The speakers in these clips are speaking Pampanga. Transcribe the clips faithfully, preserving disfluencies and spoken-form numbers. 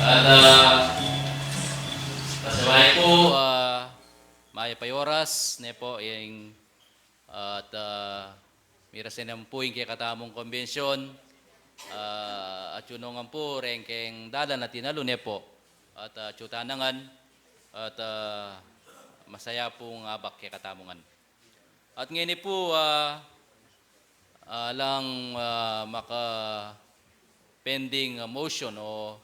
At, ah, pasibayu pu, ah, mayap a oras, ne pu, ing, at, ah, mirasan na pu ing kekatamung kombensyon, ah, atyu no ngan pu reng keng dalan a tinalu, ne pu. At, ah, atyu tana ngan, at, ah, masaya pung abak kekatamu ngan. At ngeni pu, ah, alang, ah, maka pending, ah, motion o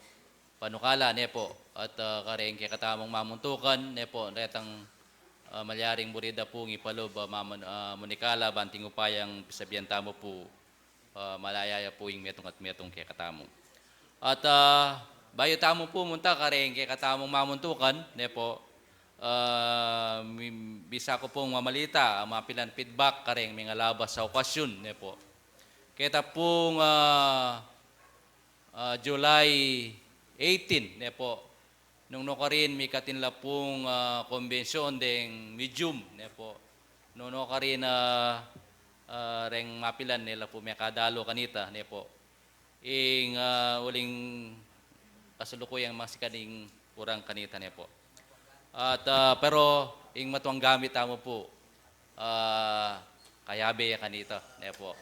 panukala, ne pu. At, ah, kareng kekatamung mamuntukan, ne pu, retang, ah, malyaring buri da pung ipalub, ah, mamun-, ah, munikala, ban ating upayang pisabian tamu pu, ah, malaya ya pu ing metung at metung kekatamu. At, ah, bayu tamu pu munta kareng kekatamung mamuntukan, ne pu, ah, mi-, bisa ku pung mamalita, mapilan feedback kareng mengalabas a okasyon, ne pu. Keta pung, ah, ah, July eighteen, ne pu. Nung nukarin mikatin la pung, ah, kombensyon deng medium, ne pu. Nung nukarin, ah, ah, reng mapilan ne la pu mekadalu kanita, ne pu. Ing, ah, uling kasalukuyan masikan ing kurang kanita, ne pu. At, ah, pero ing matuang gamit tamu pu, ah, kayabe ya kanita, ne pu.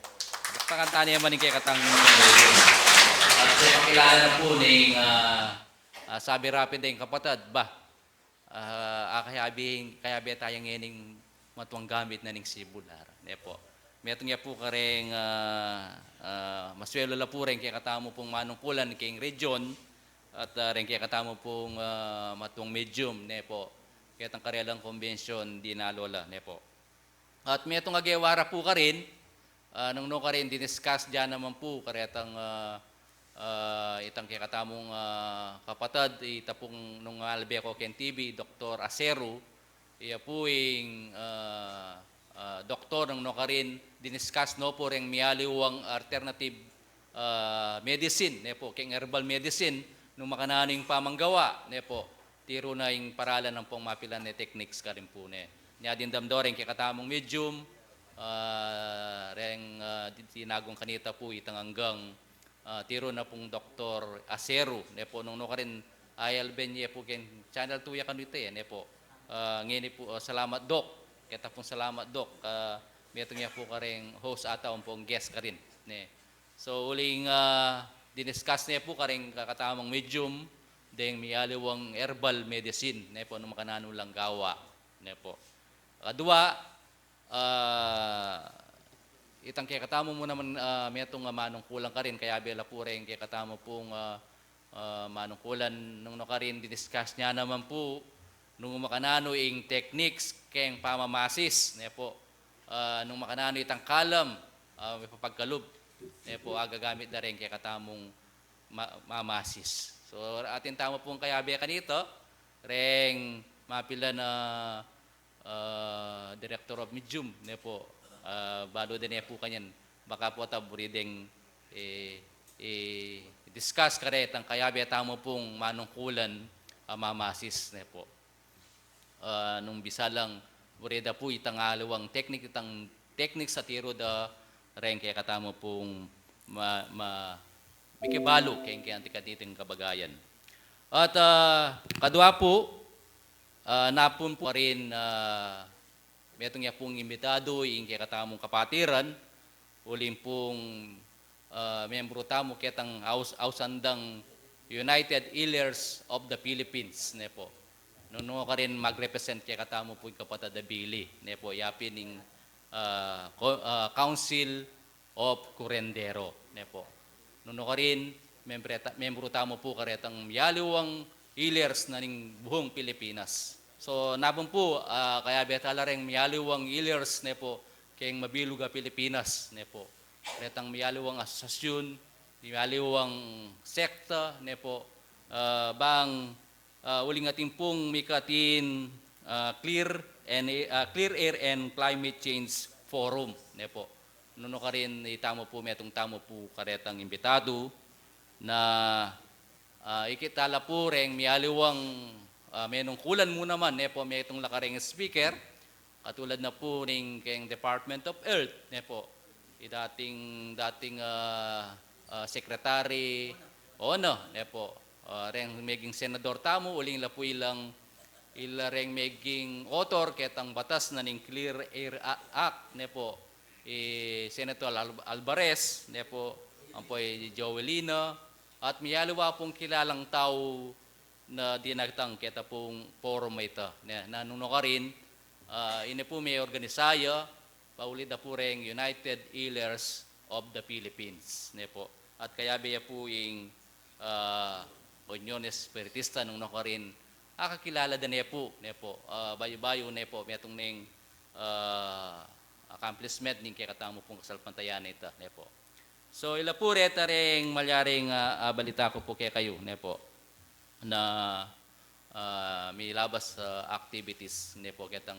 Baktakan tane man ing kekatang. At pakilala na pu ning, ah, ah, sabi rapin deng kapatad, ba, ah, ah, kayabe, kayabe taya ngening matuang gamit na ning sibul, ara, ne pu. Metung ya pu kareng, ah, ah, maswelu la pu reng kekatamu pung manungkulan keng region, at, ah, reng kekatamu pung, ah, matuang medium, ne pu. Ketang karelang kombensyon dinalu la, ne pu. At metung a gewa ra pu karin, ah, nung nukarin diniscuss da naman pu karetang, ah, ah, itang kekatamung, ah, kapatad, ita pung nung albe ko keng T V, Doktor Acero, iya pu ing, ah, ah, doktor nung nukarin diniscuss no pu reng mialiwang alternative, ah, medicine, ne pu, keng herbal medicine, nung makananu ing pamanggawa, ne pu. Tiru na ing paralan ampong mapilan ne techniques karin pu ne. Nia dimdam do reng kekatamung medium, ah, reng, ah, di-, dinagun kanita pu itang anggang, ah, tiru na pung Doktor Acero, ne pu, nung nukarin alben ye pu keng Channel two ya kanita, eh, ne pu. Ah, ngeni pu, ah, salamat, Doc. Keta pung salamat, Doc. Ah, metung ya pu kareng host ata ampong guest karin, ne. So, uling, ah, diniscuss ne pu kareng kekatamung medium, deng mialiwang herbal medicine, ne pu, nung makananu lang gawa, ne pu. Kadua, ah, itang kekatamu mu naman, ah, metung a manungkulan karin, kayabe la pu reng kekatamu pung, ah, ah, manungkulan nung nukarin diniscuss ne naman pu, nung makananu ing techniques keng pamamasis, ne pu. Ah, nung makananu itang kalam, ah, mipapagkalub, ne pu, agagamit da reng kekatamung ma-, mamasis. So, atin tamu pung kayabe kanita, reng mapilan a, ah, Director of Medium, ne pu, ah, balu da ne pu kanyan, baka pu ata buri deng, eh, eh, discuss karetang kayabe tamu pung manungkulan a mamasis, ne pu. Ah, nung bisa lang, buri da pu itang aliwang technique, itang technique a tiru da reng kekatamu pung ma-, ma-, mikibalu keng, keng anti kaniting kabagayan. At, ah, kadua pu, ah, napun pu karin, ah, metung ya pung imbitadu ing kekatamung kapatiran, uling pung, ah, membru tamu ketang aus-, ausandang United Healers of the Philippines, ne pu. Nung nukarin mag-represent kekatamu pu ing kapatad a Billy, ne pu, yapin ing, ah, co-, ah, Council of Curandero, ne pu. Nung nukarin, membre ta-, membru tamu pu karetang mialiwang healers na ning buhung Pilipinas. So, napun pu, ah, kayabe tala reng mialiwang healers, ne pu, keng mabilug a Pilipinas, ne pu. Retang mialiwang asosyasyon, mialiwang sekta, ne pu, ah, bang, ah, uling atin pung mikatin, ah, Clear and, ah, Clear Air and Climate Change Forum, ne pu. Nung nukarin itamu pu, metung tamu pu karetang imbitadu na, ah, ikit tala pu reng mialiwang, ah, menungkulan mu naman, ne pu, metung la kareng speaker, katulad na pu ning keng Department of Health, ne pu. I dating, dating, ah, ah, Secretary, Ona, ne po, ah, reng meging senador tamu, uling la pu ilang, ila reng meging author ketang batas na ning Clean Air A-, Act, ne po, i Senator Al-, Alvarez, ne po, ampo i Joel Lina, at miyalu pung kilalang tau na dinatang keta pung forum a ita, ne, na nung nukarin, ah, ini pu me organisaya, pauli da pu reng United Healers of the Philippines, ne po. At kayabe ya pu ing, ah, Union Espiritista nung nukarin, akakilala da ne pu, ne po. Ah, bayu-bayu ne po, metung neng, ah, accomplishment ning kekatamu pung kasalpantayanan a ita, ne po. So, ila pu reta reng malyaring, ah, ah, balita ku pu kekayu, ne po. Na, ah, milabas, ah, activities, ne po, ketang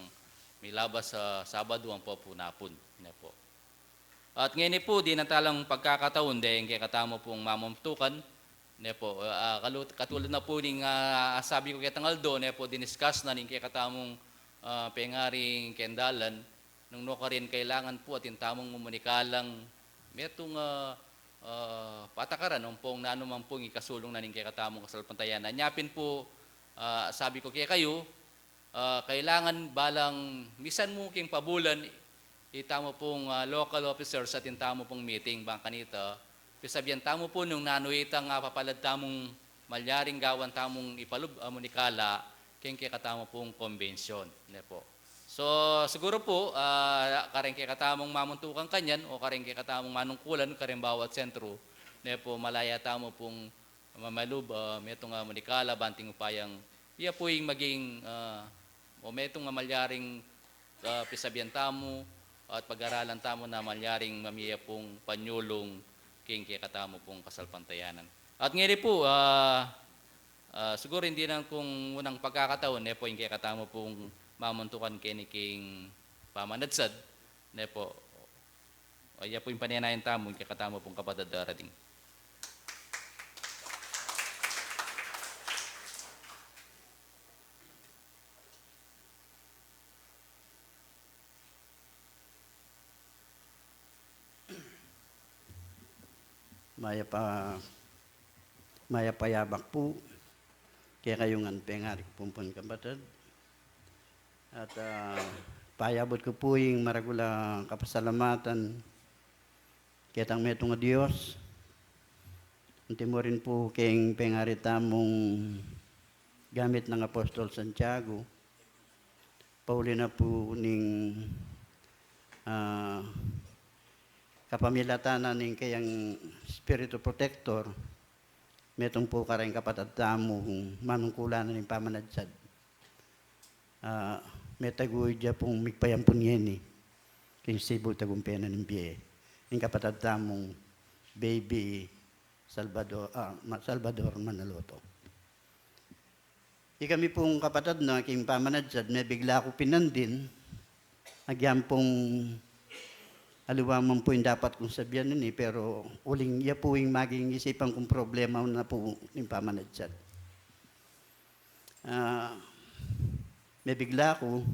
milabas, ah, Sabadu ampo pu napun, ne po. At ngeni pu, dinan talang pagkakataun deng kekatamu pung mamuntukan, ne po, ah, kalu-, katulad na pu ning, ah, sabi ku ketang aldo, ne po, diniscuss na ning kekatamung, ah, pengaring kendalan, nung nukarin kailangan pu atin tamung mumunika lang metung, ah, ah, patakaran ampong nanu man pung ikasulung na ning kekatamung kasalpantayanan. Nya pin pu, ah, sabi ku kekayu, ah, kailangan balang misan mu king pabulan, itamu pung, ah, local officers atin tamu pung meeting, bang kanita, pisabian tamu pu nung nanu itang, ah, papalad tamung malyaring gawan tamung ipalub-, ah, munikala, keng kekatamu pung convention, ne po. So, siguru pu, ah, kareng kekatamung mamuntukan kanyan, o kareng kekatamung manungkulan, kareng bawat sentru, ne po, malaya tamu pung mamalub, ah, metung a munikala, banting upayang, iya pu ing maging, ah, o metung a malyaring, ah, pisabian tamu, at pag-aralan tamu na malyaring mamie pung panyulung king kekatamu pung kasalpantayanan. At ngeni pu, ah, ah, siguru ing dinan kung unang pagkakataun, ne po, ing kekatamu pung mamuntukan keni king pamanadsad, ne po. O, iya pu ing panenayan tamu, ing kekatamu pung kapatad a Rading. Mayap a, mayap a yabak pu kekayu ngan pengari ku pung kapatad. At, ah, payabut ku pu ing maragul a kapasalamatan ketang metung a Dios. Anti mu rin pu keng pengari tamung gamit nang Apostol Santiago. Pauli na pu ning, ah, kapamilatan na ning kayang Espiritu Protector, metung pu kareng kapatad tamung manungkulan na ning pamanadsad. Ah, metaguy ya pung migpayampun ngeni king Cebu, tagumpe na ning bie, ing kapatad tamung baby Salvador, ah, Ma-, Salvador Manaloto. Ikami pung kapatad na king pamanadsad, mebigla ku pinandin, agyang pung aliwa man pu ing dapat kung sabian ini, pero uling ya pu ing maging isipan kung problema na pu ning pamanadsad. Ah, mebigla ku,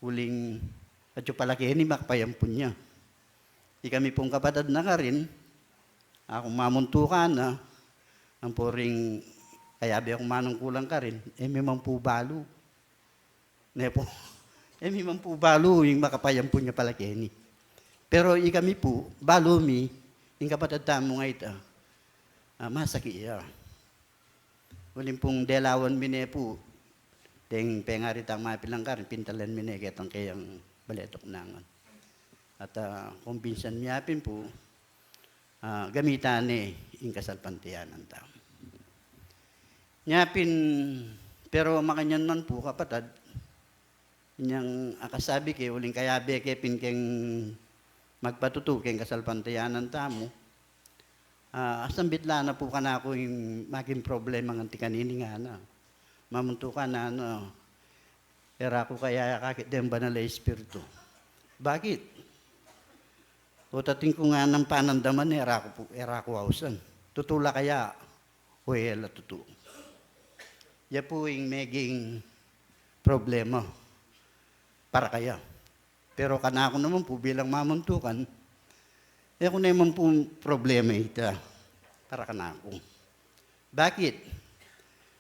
uling atyu pala keni makapayampun ya. Ikami pung kapatad na karin, aku mamuntukan na, ampo ring kayabe kung manungkulan karin, e mi man pu balu. Ne pu, e mi man pu balu ing makapayampun ya pala keni. Pero ikami pu, balu mi, ing kapatad tamu nga ita, ah, masakit ya. Uling pung delawan mi ne pu, deng pengari tang mapilan karin, pintalan mi ne ketang kayang baletuk nangan. At, ah, kumbinsan mi ya pin pu, ah, gamitan ne ing kasalpantayanan tamu. Nya pin, pero makanyan man pu, kapatad, inyang akasabi ke, uling kayabe ke pin keng magpatutu keng kasalpantayanan tamu. Ah, asambit la na pu kanaku ing maging problema ngan ti kanini ngana. Mamuntukan na, e ra ku kaya akakit deng Banal a Espiritu. Bakit? O tating ku nganang panandaman, e ra ku pu, e ra ku ausan. Tutu la kaya o e la tutu? Ya pu ing meging problema para kaya. Pero kanaku naman pu bilang mamuntukan, e ku naman pu problema ita para kanaku. Bakit?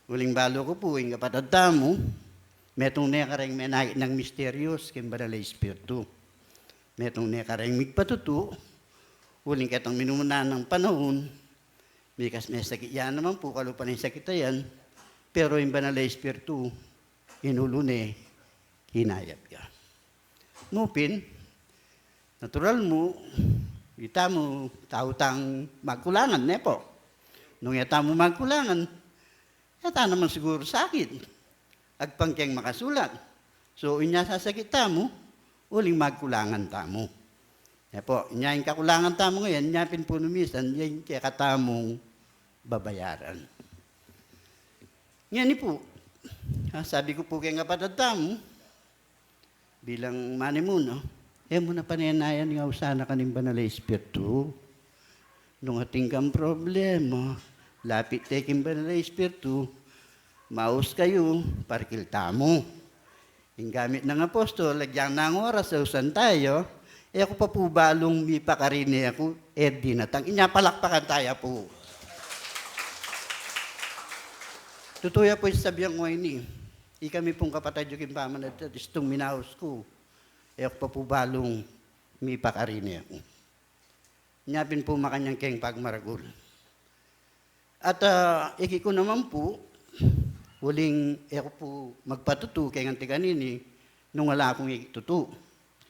Uling balu ku pu, ing kapatad tamu, metung ne kareng menakit nang misterios king Banal a Espiritu. Metung ne kareng migpatutu, uling ketang minumunan nang panaun, mikas me sakit ya naman pu, kalupa ne sakit a yan, pero ing Banal a Espiritu, inulu ne, kinayap ya. Mu pin, natural mu, itamu tau tang magkulangan, ne pu? Nung e tamu magkulangan, e ta naman siguru sakit. Agpang keng makasulat. So, inya sasakit tamu, uling magkulangan tamu. Ne pu, inya ing kakulangan tamu ngeni, inya pin pu nu misan, ing kekatamung babayaran. Ngeni pu, ah, sabi ku pu keng kapatad tamu, bilang manimuna, e mu na panenayan ing ausan na ka ning Banal a Espiritu. Nung atin kang problema, lapit te king Banal a Espiritu, maus kayu, parikil tamu. Ing gamit nang apostol, agyang nang oras, ausan tayu, e ku pa pu balung mipakarine ku, e dinatang. Inya palakpakan taya pu. Tutu ya pu ing sasabian ku ngeni. Ikami pung kapatad yu king pamanagsan, istung minaus ku, e ku pa pu balung mipakarine ku. Inya pin pu makanyan keng pagmaragul. At, ah, iki ku naman pu, uling e ku pu magpatutu keng anti kanini, nung ala kung ikitutu.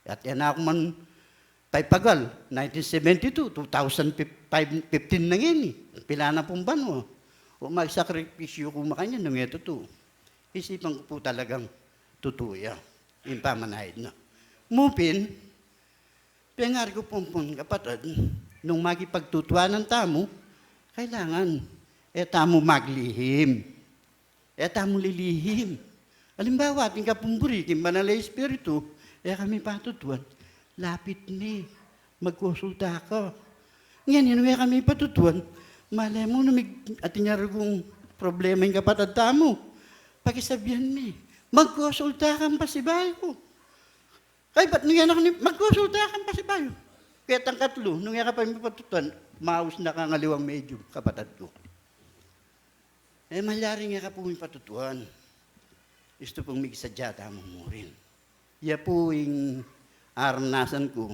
At e na ku man paipagal, nineteen seventy-two, two thousand fifteen na ngeni, pila na pung banua. O magsakripisyu ku makanyan nung e tutu. Isipan ku pu talagang tutu ya ing pamanayad na. Mu pin, pengari ku pung pun kapatad, nung makipagtutuanan tamu, kailangan e tamu maglihim. E tamu lilihim. Alimbawa, atin ka pung buri king Banal a Espiritu, e ka mipatutuan, lapit ne, magkonsulta ka. Ngeni, nung e ka mipatutuan, malemu nung mig-, atin ya rugung problema ing kapatad tamu. Pakisabian me, magkonsulta kang pasibayu. Kaybat nung e na ka ni, magkonsulta kang pasibayu. Ketang katlu, nung e ka pa mipatutuan, maus na kang aliwang medyum, kapatad ku. E malyaring e ka pu mipatutuan. Istu pung migsadya tamu murin. Ya pu ing aranasan ku,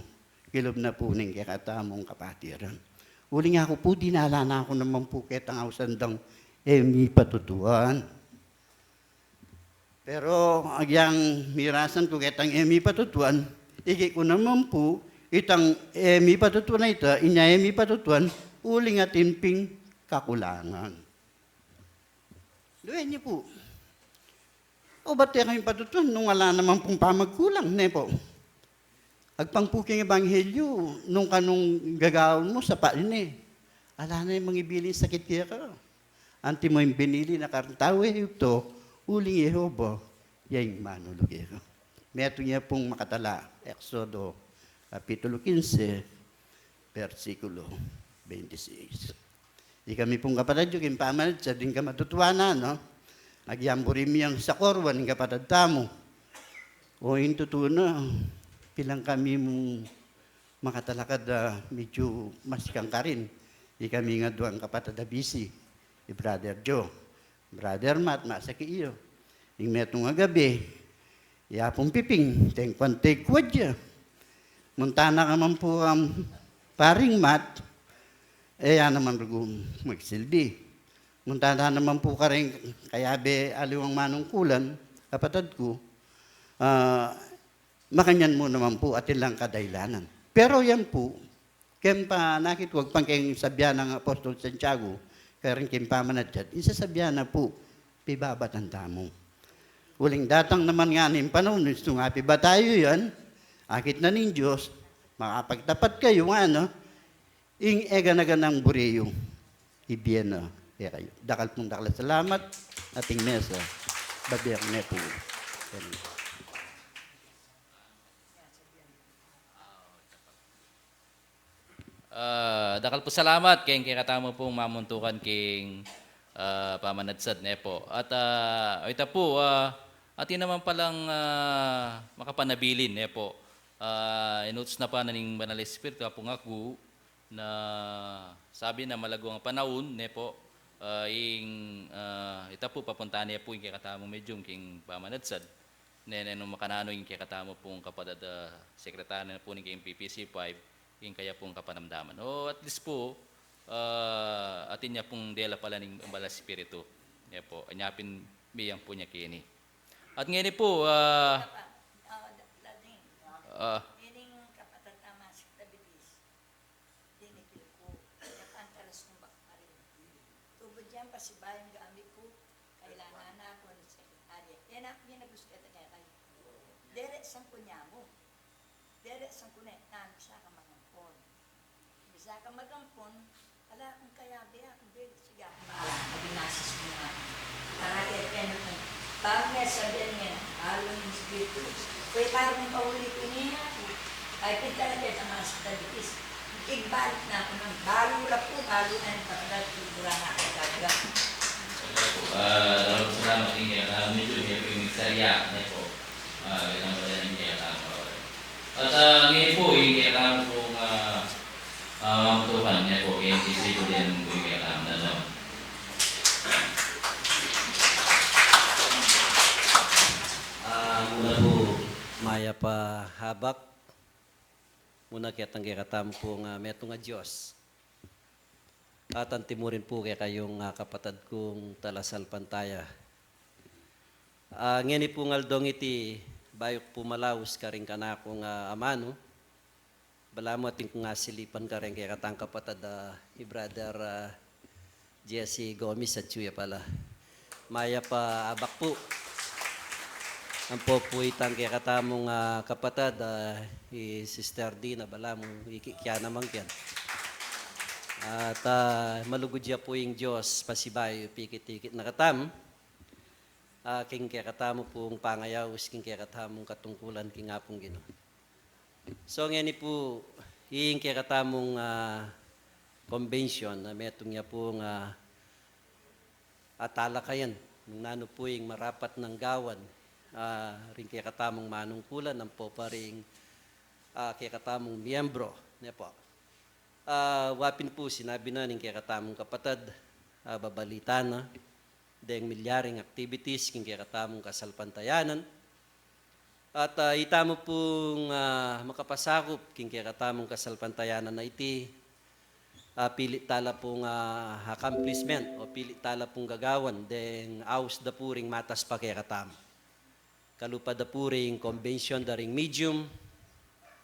kilub na pu ning kekatamung kapatiran. Uling aku pu, dinala na ku naman pu ketang ausan dang e mipatutuan. Pero agyang mirasan ku ketang e mipatutuan, iki ku naman pu, itang e mipatutuan a ita, inya e mipatutuan, uling atin ping kakulangan. Duwe ne pu. O ba't e ka mipatutuan nung ala naman pung pamagkulang, ne pu? Agpang pu king ebanghelyu, nung kanung gagawan mu, sapat ne. Ala ne mangibiling sakit keka. Antimo ing binili na kareng tau Ehipto, uling Jehova ya ing manulu keka. Metung ya pung makatala, Exodo, kapitulo kinse, bersikulo twenty-six. Ikami pung kapatad yu king pamanagsa ding kamatutuanan, no? Agyang buri mi yang sakoruan ing kapatad tamu. O, ing tutu na, pilan kami mung makatalakad a medyu masikang karin. Ikami nga duang kapatad a bisi, i Brother Joe, Brother Matt, masakit yu. Ing metung a gabi, ya pung Piping, tengkuan tengkuan ya. Munta na ka man pu, um, Paring Matt, e ya naman rugung magsilbi. Munta na naman pu kareng kayabe aliwang manungkulan, kapatad ku, ah, makanyan mu naman pu atin lang kadahilanan. Pero yan pu, keng panakit ku, agpang keng sabian nang Apostol Santiago, kareng king pamanagsa, ing sasabian na pu, pibabatan tamu. Uling datang naman ngana ing panaun, istung apibatan yu yan, akit na ning Dios, makapagtapat kayu, ngana, ing e gana-ganang buri yu, ibie na kekayu. Dakal pung dakal a salamat, ating mesa, babie ku ne pu. Ah, dakal pu salamat keng kekatamu pung mamuntukan king, ah, pamanadsad, ne pu. At, ah, ita pu, ah, atin naman palang, ah, makapanabilin, ne pu. Ah, inutus na pa na ning Banal a Espiritu, Apu, ngaku, na sabi na malaguang panaun, ne pu, Ah, ing, ah, ita pu papuntahan ne pu ing kekatamung medium king pamanadsad. Nene nung makananu ing kekatamu pung kapatad a sekretaryu na pu ning king P P C five, ing kaya pung kapanamdaman. O at least pu, ah, atin ya pung dela pala ning Banal a Espiritu. Ya pu, anya pin miyang pu nya keni. At ngeni pu, ah, Apa, ah, da-, lading. Ah. Ngening kapatad a masik tabitis. Tinikil ku, ya pantalas kung bakbarin. Tubud yang pasibayu ing gamit ku, kailangan na ku ning sekretarya. E na ku minagus keta kekayu. Dere sangku nyamu. Dere sangku ne, nanu bisa ka magampon. Bisa ka magampon, ala kung kayabe aku, beli siga. Ala, abinasis ku na. Para kaya kaya na kung, bago ya sabian niya, balu ning Espiritu. Kaya para kung pauli ku niya, ay, pinta na kaya sa mga sa talikis. Igbalik na aku nang balu la pu, balu na yung pagkat, sigura na ako talaga. Ah, salamat, salamat, ing kaya, ah, medyo, medyo yung sarya, ne po. Ah, kaya naman pala yung kaya, ah, at, ah, ngeni po, ing kaya, ah, po, ah, ah, tukan, ne po, yung kaya, yung kaya, ano. Ah, muna po, mayap a abak. Muna ketang kekatamu pung, ah, metung a Dios. At antimurin pu kekayung, ah, kapatad kung talasalpantaya. Ah, ngeni pung aldong iti, bayu ku pu malaus karing kanakung, ah, amanu, balamu atin kung asilipan kareng kekatang kapatad, ah, i Brother, ah, Jesse Gomez at Chuya pala. Mayap a abak pu. Ampo pu itang kekatamung, ah, kapatad, ah, i Sister Dina, balamu iki kaya naman kiyan. At, ah, malugud ya pu ing Dios pasibayu pikit-ikit na katamu. Ah, king kekatamu pung pangayaus, king kekatamung katungkulan, king Apung Ginu. So, ngeni pu, ing kekatamung, ah, convention, na metung ya pung, ah, atalakayan, nung nanu pu ing marapat nang gawan, ah, ring kekatamung manungkulan, ampo pa ring, ah, kekatamung miyembro, ne po. Ah, wa pin pu sinabi na ning kekatamung kapatad, ah, babalita na, deng milyaring activities, king kekatamung kasalpantayanan, At, ah, itamu pung, ah, makapasakup king kekatamung kasalpantayanan a iti, ah, pili tala pung, ah, accomplishment o pili tala pung gagawan deng aus da pu ring matas pa kekatamu. Kalupa da pu ring convention da ring medium,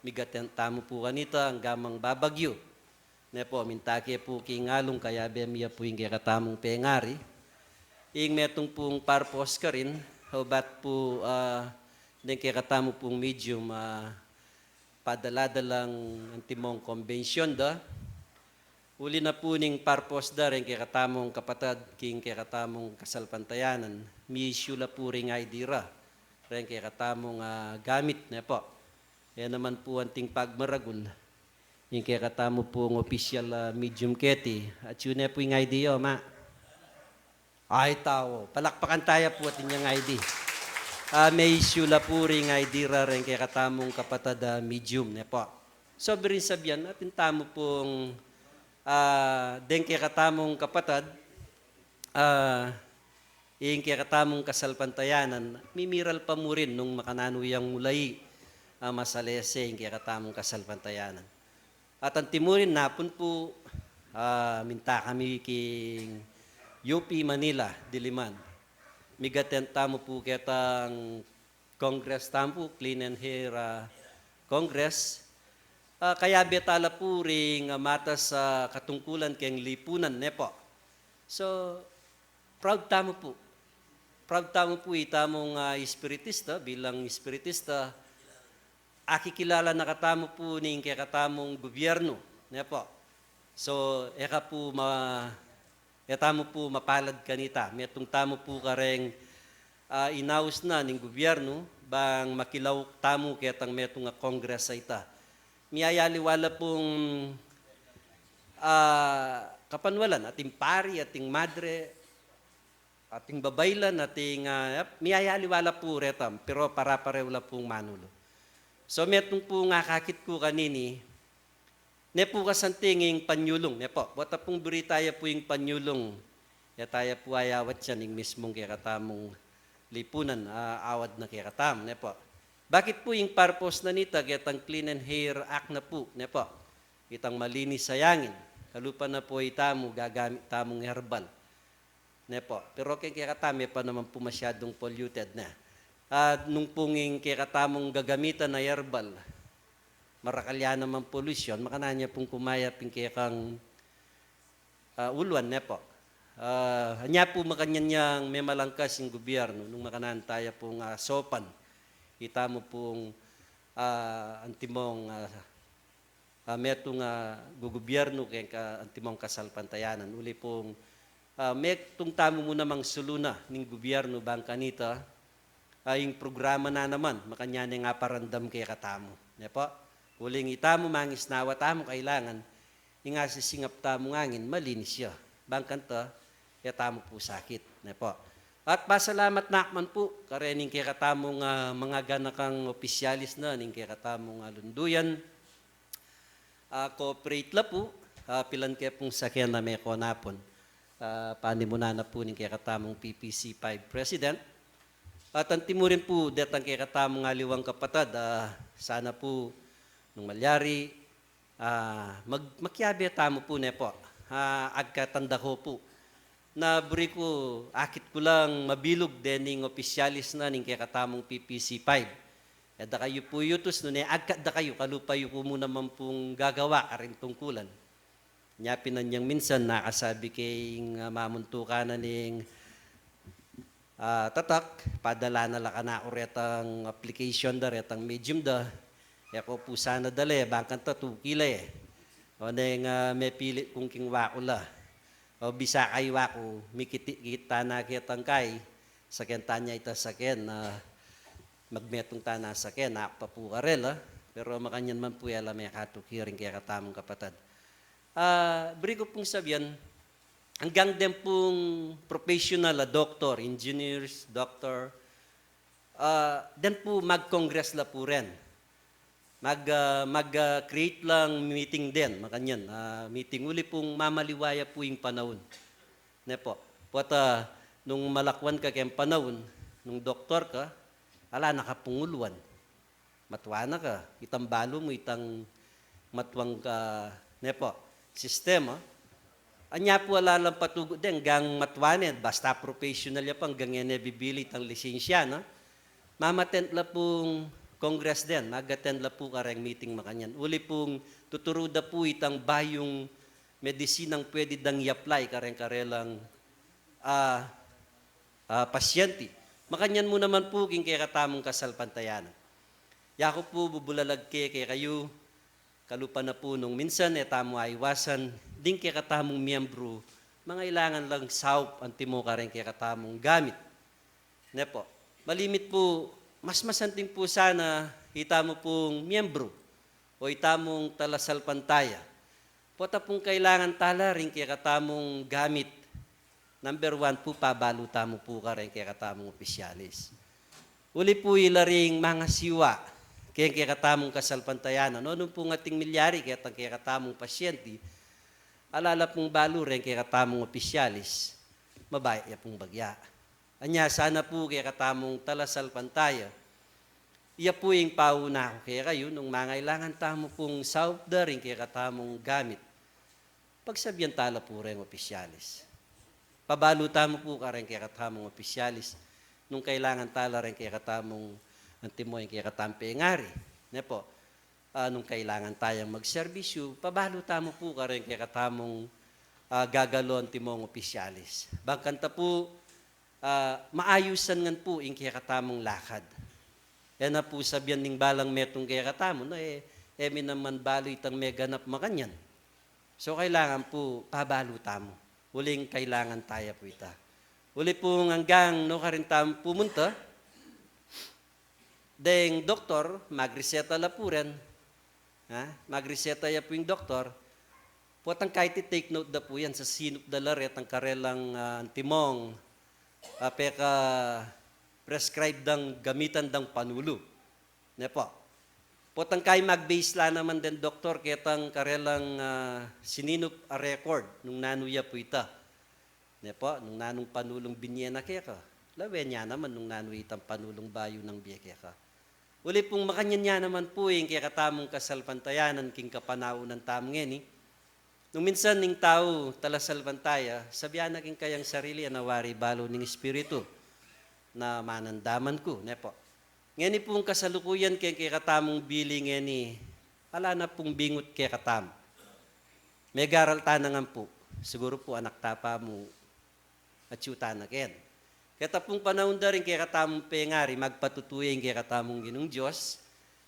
migaten tamu pu kanita angga mang babagyu. Ne po, minta ke pu king alung, kayabe mi ya pu ing kekatamung pengari. Ing metung pung purpose karin, how about pu, ah, deng kekatamu pung medium, ah, padala-dalang antimong convention da. Uli na pu ning purpose da reng kekatamung kapatad king kekatamung kasalpantayanan, mi-issue la pu ring I D ra reng kekatamung, ah, gamit, ne po. E naman pu anting pagmaragul ing kekatamu pung official, ah, medium keti. Atyu ne pu ing I D yu, ma. Ay, tau. Palakpakan taya pu atin yang I D. Ah, me-issue la pu ring I D ra reng kekatamung kapatad a medium, ne po. So, birin sabian, atin tamu pung, ah, deng kekatamung kapatad, ah, ing kekatamung kasalpantayanan, mimiral pa mu rin nung makananu yang mulai, ah, masalese ing kekatamung kasalpantayanan. At antimurin napun pu, ah, minta kami king U P Manila, Diliman. Migaten tamu pu ketang Congress tamu pu, Clean and Hair, ah, Congress. Ah, kayabe tala pu ring, ah, matas a katungkulan keng lipunan, ne po. So, proud tamu pu. Proud tamu pu itamung, ah, espiritista, bilang espiritista, akikilala na katamu pu ning kekatamung gubyernu, ne po. So, e ka pu ma-, e tamu pu mapalad kanita. Metung tamu pu kareng, ah, inaus na ning gubyernu, bang makilauk tamu ketang metung a Congress a ita. Miyayaliwa la pung, ah, kapanwalan, ating pari, ating madre, ating babailan, ating, ah, miyayaliwa la pu reta, pero para-parehu la pung manulu. So, metung pung akakit ku kanini, ne pu kasanting ing panyulung, ne po. Buat a pung buri taya pu ing panyulung, E taya pu ayawat yan ing mismung kekatamung lipunan, ah, awad na kekatamu, ne pu. Bakit pu ing purpose na nita ketang Clean and Hair Act na pu, ne pu? Itang malinis a angin. Kalupa na pu itamu, gagamit tamung herbal. Ne pu. Pero keng kekatamu, e pa naman pu masyadung polluted na. At nung pung ing kekatamung gagamitan na herbal, marakal ya naman polusyon, makananu ya pung kumayap ing kekang ah, uluan, ne pu. Ah, anya pu makanyan yang memalangkas ing gubyernu, nung makananu taya pung, ah, saupan itamu pung, ah, antimong, ah, ah, metung, ah, gugubyernu keng ka-, antimong kasalpantayanan. Uli pung, ah, metung tamu mu namang sulu na ning gubyernu bang kanita, ah, ing programa na naman, makanyan ing aparandam kekatamu. Ne pu? Uling itamu mangisnawa tamu kailangan, ing asisingap tamung angin, malinis ya. Bang kanita, e tamu pu sakit. Ne pu? At pasalamat na ku man pu, karening kekatamung, ah, mangaganakang opisyalis na, ning kekatamung, ah, lunduyan, ah, cooperate la pu, ah, pilan ke pung saken a mekonapun. Ah, panimunan na pu ning kekatamung P P C five President. At antimu rin pu, detang kekatamung aliwang kapatad, ah, sana pu, nung malyari, ah, mag-, makiabe tamu pu, ne pu. Ah, agkatanda ko pu, na buri ku, akit ku lang mabilug dening opisyalis na ning kekatamung P P C five. E da kayu pu yutus, nune agkat da kayu, kalupa yu ku mu naman pung gagawa karing tungkulan. Nya pin anyang minsan nakasabi keng, ah, mamuntukan na ning, ah, tatak, padala na la kanaku retang application da, retang medium da. E ku pu sana dale, bang kanita tuki la e. O neng, ah, mepili kung king waku la. O bisa kay waku, mikit-ikit tana ketang kai, saken tana ita saken, ah, magmetung tana saken, aku pa pu karela. Pero makanyan man pu e la mekatuki ring kekatamung kapatad. Ah, buri ku pung sabian, anggang den pung professional a doktor, engineers, doktor, ah, den pu mag-congress la pu ren. Mag, ah, mag, ah, create lang meeting den, makanyan, ah, meeting uli pung mamaliwa ya pu ing panaun. Ne pu? Pota nung malakwan ka keng panaun, nung doktor ka, ala na ka pung uluan. Matua na ka, itang balu mu, itang matuang ka, ne pu, sistema. Anya pu ala lang patugut den, anggang matua ne, basta professional ya pa, anggang e ne bibili itang lisensya, no? Mama-attend la pung congress den, mag-attend la pu kareng meeting makanyan. Uli pung tuturu da pu itang bayung medisinang pwede dang i-apply kareng karelang, ah, ah, pasyente. Makanyan mu naman pu king kekatamung kasalpantayanan. Yaku pu bubulalag ke kekayu, kalupa na pu nung minsan e tamu aiwasan, ding kekatamung miyembru, mangailangan lang saup antimo kareng kekatamung gamit. Ne pu? Malimit pu, mas masanting pu sana itamu pung miyembru o itamung talasalpantaya. Pota pung kailangan tala ring kekatamung gamit, number one pu, pabalu tamu pu kareng kekatamung opisyalis. Uli pu ila ring mangasiwa keng kekatamung kasalpantayanan, nung pung ating milyari ketang kekatamung pasyente, ala la pung balu reng kekatamung opisyalis, mabayat ya pung bagya. Anya sana pu kekatamung talasalpantaya, iya pu ing pauna ku kekayu, nung mangailangan tamu pung saup da ring kekatamung gamit, pagsabian tala pu reng opisyalis. Pabalu tamu pu kareng kekatamung opisyalis, nung kailangan tala reng kekatamung antimo ing kekatamung pengari. Ne pu? Ah, nung kailangan tayang magserbisyu, pabalu tamu pu kareng kekatamung, ah, gagalu antimong opisyalis. Bang kanita pu, ah, maayusan ngan pu ing kekatamung lakad. E na pu sabian ning balang metung kekatamu, na e, e mi naman balu itang meganap makanyan. So, kailangan pu pabalu tamu. Uling kailangan taya pu ita. Uli pung anggang nukarin tamu pumunta, deng doktor, magreseta la pu ren. Ha? Magreseta ya pu ing doktor. Potang kaya iti-take note da pu yan, sasinup da la retang karelang, ah, antimong, ah, peka-prescribe dang gamitan dang panulu. Ne pu? Potang kaya mag-base la naman deng doktor ketang karelang, ah, sininup a record nung nanu ya pu ita. Ne pu, nung nanung panulung binye na keka, lawen ya naman nung nanu itang panulung bayu nang bie keka. Uli pung makanyan ya naman pu ing kekatamung kasalpantayanan king kapanaunan tamu ngeni. Nung minsan ing tau talasalpantaya, sabian na king kayang sarili, "Ana, wari balu ning Espiritu na manandaman ku," ne pu. Ngeni pung kasalukuyan keng kekatamung bili ngeni, ala na pung bingut kekatamu. Megaral ta na ngan pu. Siguru pu anak ta pa mu, atyu ta na ken. Keta pung panaun da ring kekatamung pengari, magpatutu ya ing kekatamung Ginung Dios.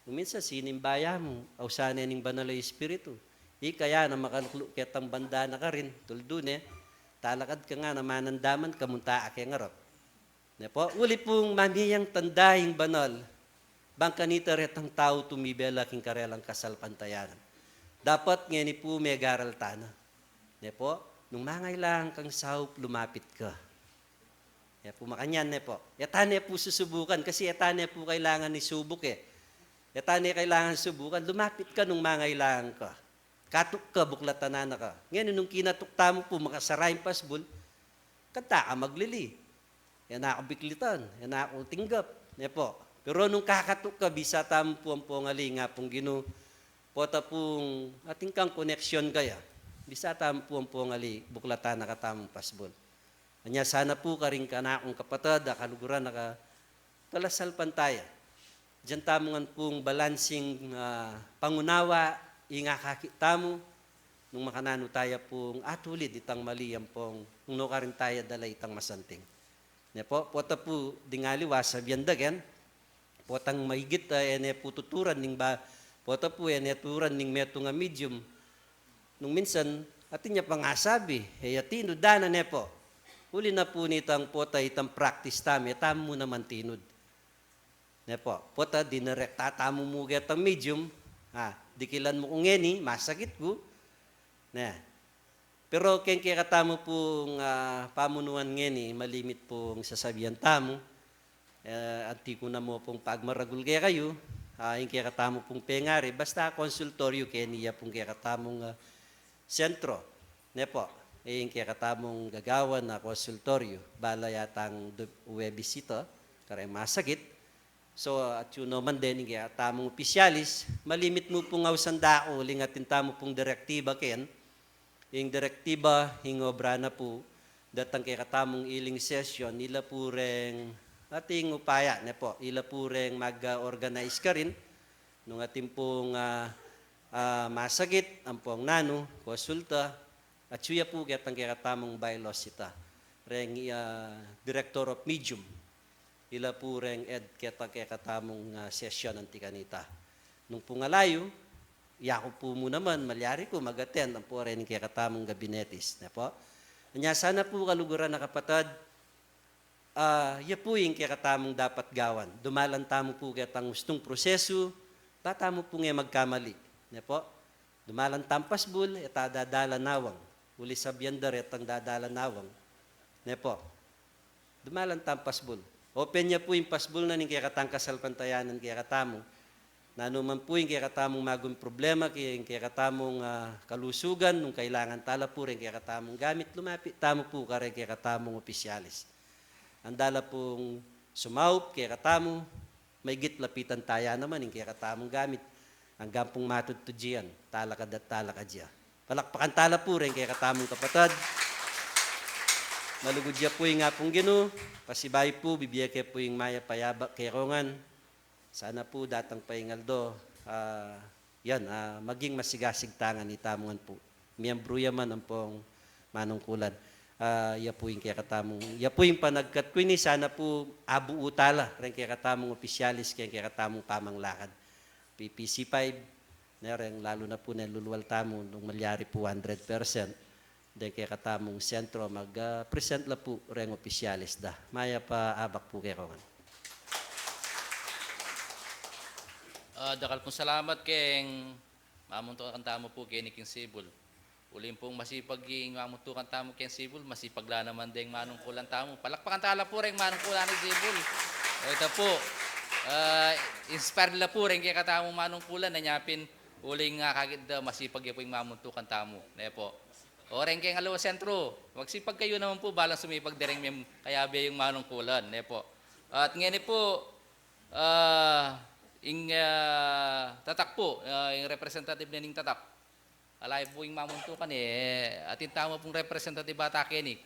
Nung minsan sinimba ya mu, ausan ne ning Banal a Espiritu. Ika ya na makaluklu ketang banda na karin, tuldu ne, talakad ka ngana manandaman ka, munta ka keng arap. Ne pu, uli pung mamiyang tanda ing banal, bang kanita retang tau tumibe la king karelang kasalpantayanan. Dapat ngeni pu megaral ta na. Ne pu, nung mangailangan kang saup, lumapit ka. Ne pu, makanyan ne pu. E ta ne pu susubukan, kasi e ta ne pu kailangan isubuk e. E ta ne kailangan subukan, lumapit ka nung mangailangan ka. Katuk ka, buklatan na ka. Ngeni nung kinatuk tamu pu, makasara ing pasbul, kanta ka maglili. E na ku biklitan, e na ku tinggap, ne pu. Pero nung kakatuk ka, bisa tamu pu ampong ali, nga pung Ginu, pota pung atin kang koneksyon kaya. Bisa tamu pu ampong ali, buklatan na katamung pasbul. Anya sana pu karing kanakung kapatad a kaluguran a ka-, talasalpantaya. Diyan tamu ngan pung balansing, ah, pangunawa, ing akakit tamu, nung makananu taya pung atulid itang mali ampong, nung nukarin taya dala itang masanting. Ne pu, pota pu ding aliwa sabian da ken, potang maigit, ah, e ne pu tuturan ning ba, pota pu e ne turan ning metung a medium. Nung minsan, atin ya pang asabi, e ya tinud da na ne pu. Uli na pu nitang pota itang practice tamu, e tamu naman tinud. Ne pu, pota dinirekta tamu mu ketang medium, ah, dikilan mu ku ngeni, masakit ku. Ne. Pero keng kekatamu pung, ah, pamunuan ngeni, malimit pung sasabian tamu, eh, anti ku na mu pung pagmaragul kekayu, ah, ing kekatamu pung pengari, basta konsultoryo keni ya pung kekatamung, ah, sentro, ne pu, ing kekatamung gagawan a konsultoryo, bala yatang du-, uwe bisita, kareng masakit. So, atyu no man den ing kekatamung opisyalis, malimit mu pung ausan da ku, uling atin tamu pung direktiba ken, ing direktiba, ing obra na pu, datang kekatamung iling sesyon, ila pu reng, ating upaya, ne pu, ila pu reng mag-, ah, organize karin, nung atin pung, ah, ah, masakit, ampong nanu, konsulta, atyu ya pu ketang kekatamung bylaws ita, reng, ah, Director of Medium. Ila pu reng ed keta kekatamung, ah, sesyon anti kanita. Nung pung ala yu, yaku pu mu naman, malyari ku mag-attend ampo reng kekatamung gabinetis, ne pu. Anya sana pu kaluguran a kapatad, ah, ya pu ing kekatamung dapat gawan. Dumalan tamu pu ketang ustung prosesu, ba tamu pung e magkamali, ne pu. Dumalan tang pasbul, e ta dadala nawang. Uli sabian da retang dadala nawang. Ne pu. Dumalan tang pasbul. Open ya pu ing pasbul na ning kekatang kasalpantayanan kekatamu. Nanu man pu ing kekatamung maging problema, king kekatamung, ah, kalusugan, nung kailangan ta la pu reng kekatamung gamit, lumapit tamu pu kareng kekatamung opisyalis. Anda la pung sumaup kekatamu, maigit lapitan taya naman ing kekatamung gamit. Anggang pung matudtud yan, talakad at talakad ya. Palakpakan ta la pu reng kekatamung kapatad. Malugud ya pu ing Apung Ginu, pasibayu pu, bibie ke pu ing mayap a yabak kekongan. Sana pu datang pa ing aldo, ah, yan, ah, maging masigasig ta ngan itamu ngan pu. Miyembru ya man ampong manungkulan. Ah, ya pu ing kekatamung, ya pu ing panagkat ku ini, sana pu abuan ta la reng kekatamung opisyalis keng kekatamung pamanglakad. P P C five, ne reng lalu na pu ne lulual tamu nung malyari pu hundred percent. Deng kekatamung sentro, mag, ah, present la pu reng opisyalis da. Mayap a abak pu kekongan. Ah, dakal pung salamat keng mamuntukan tamu pu keni king Cebu. Uling pung masipag ing mamuntukan tamu keng Cebu, masipag la naman deng manungkulan tamu. Palakpakan ta la pu reng manungkulan ning Cebu. O, ita pu, ah, inspire la pu reng kekatamung manungkulan, anya pin uling, ah, akakit da masipag ya pu ing mamuntukan tamu. Ne pu. O, reng keng aliwa sentro, magsipag kayu naman pu, balang sumipag dereng mem-, kayabe yung manungkulan, ne po. At ngeni pu, ah, ing, ah, tatak pu, ah, ing representative na ning tatak. Ala yu pu ing mamuntukan e, atin tamu pung representative ata keni.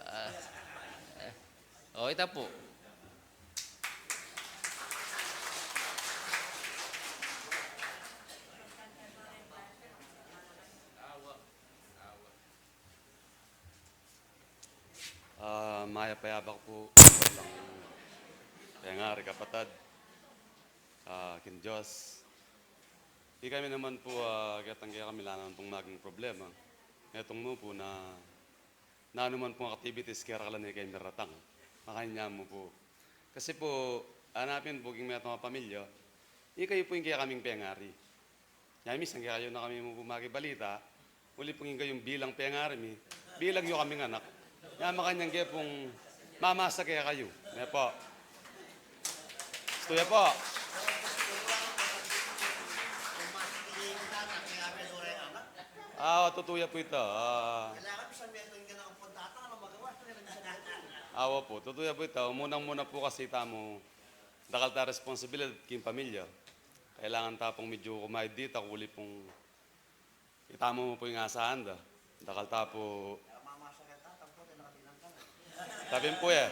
Ah, o, ita pu. Ah, mayap a yabak pu, ketang pengari, kapatad, ah, king Dios. Ikami naman pu, ah, ketang kekami ala naman pung maging problema. Metung mu pu na nanu man pung activities, kekarakal ne kami ratang. Makanyan mu pu. Kasi pu, hanapin pu king metung a pamilya, ikayu pu ing kekaming pengari. Nya minsan kekayu na kami mu pu makibalita, uli pung ing kayung bilang pengari mi, bilang yu kaming anak. Nya makanyan ke pung mamasa kekayu. Ne po. Gusto ya po. Ah, tutu ya pu ita. Ah. Awa pu, tutu ya pu ita. Munang-muna pu kasi tamu, dakal ta responsibilidad king pamilya. Kailangan ta pung medyu kumayad ditak, uli pung itamu mu pu ing asahan da. Dakal ta pu. Tapi pin pu e.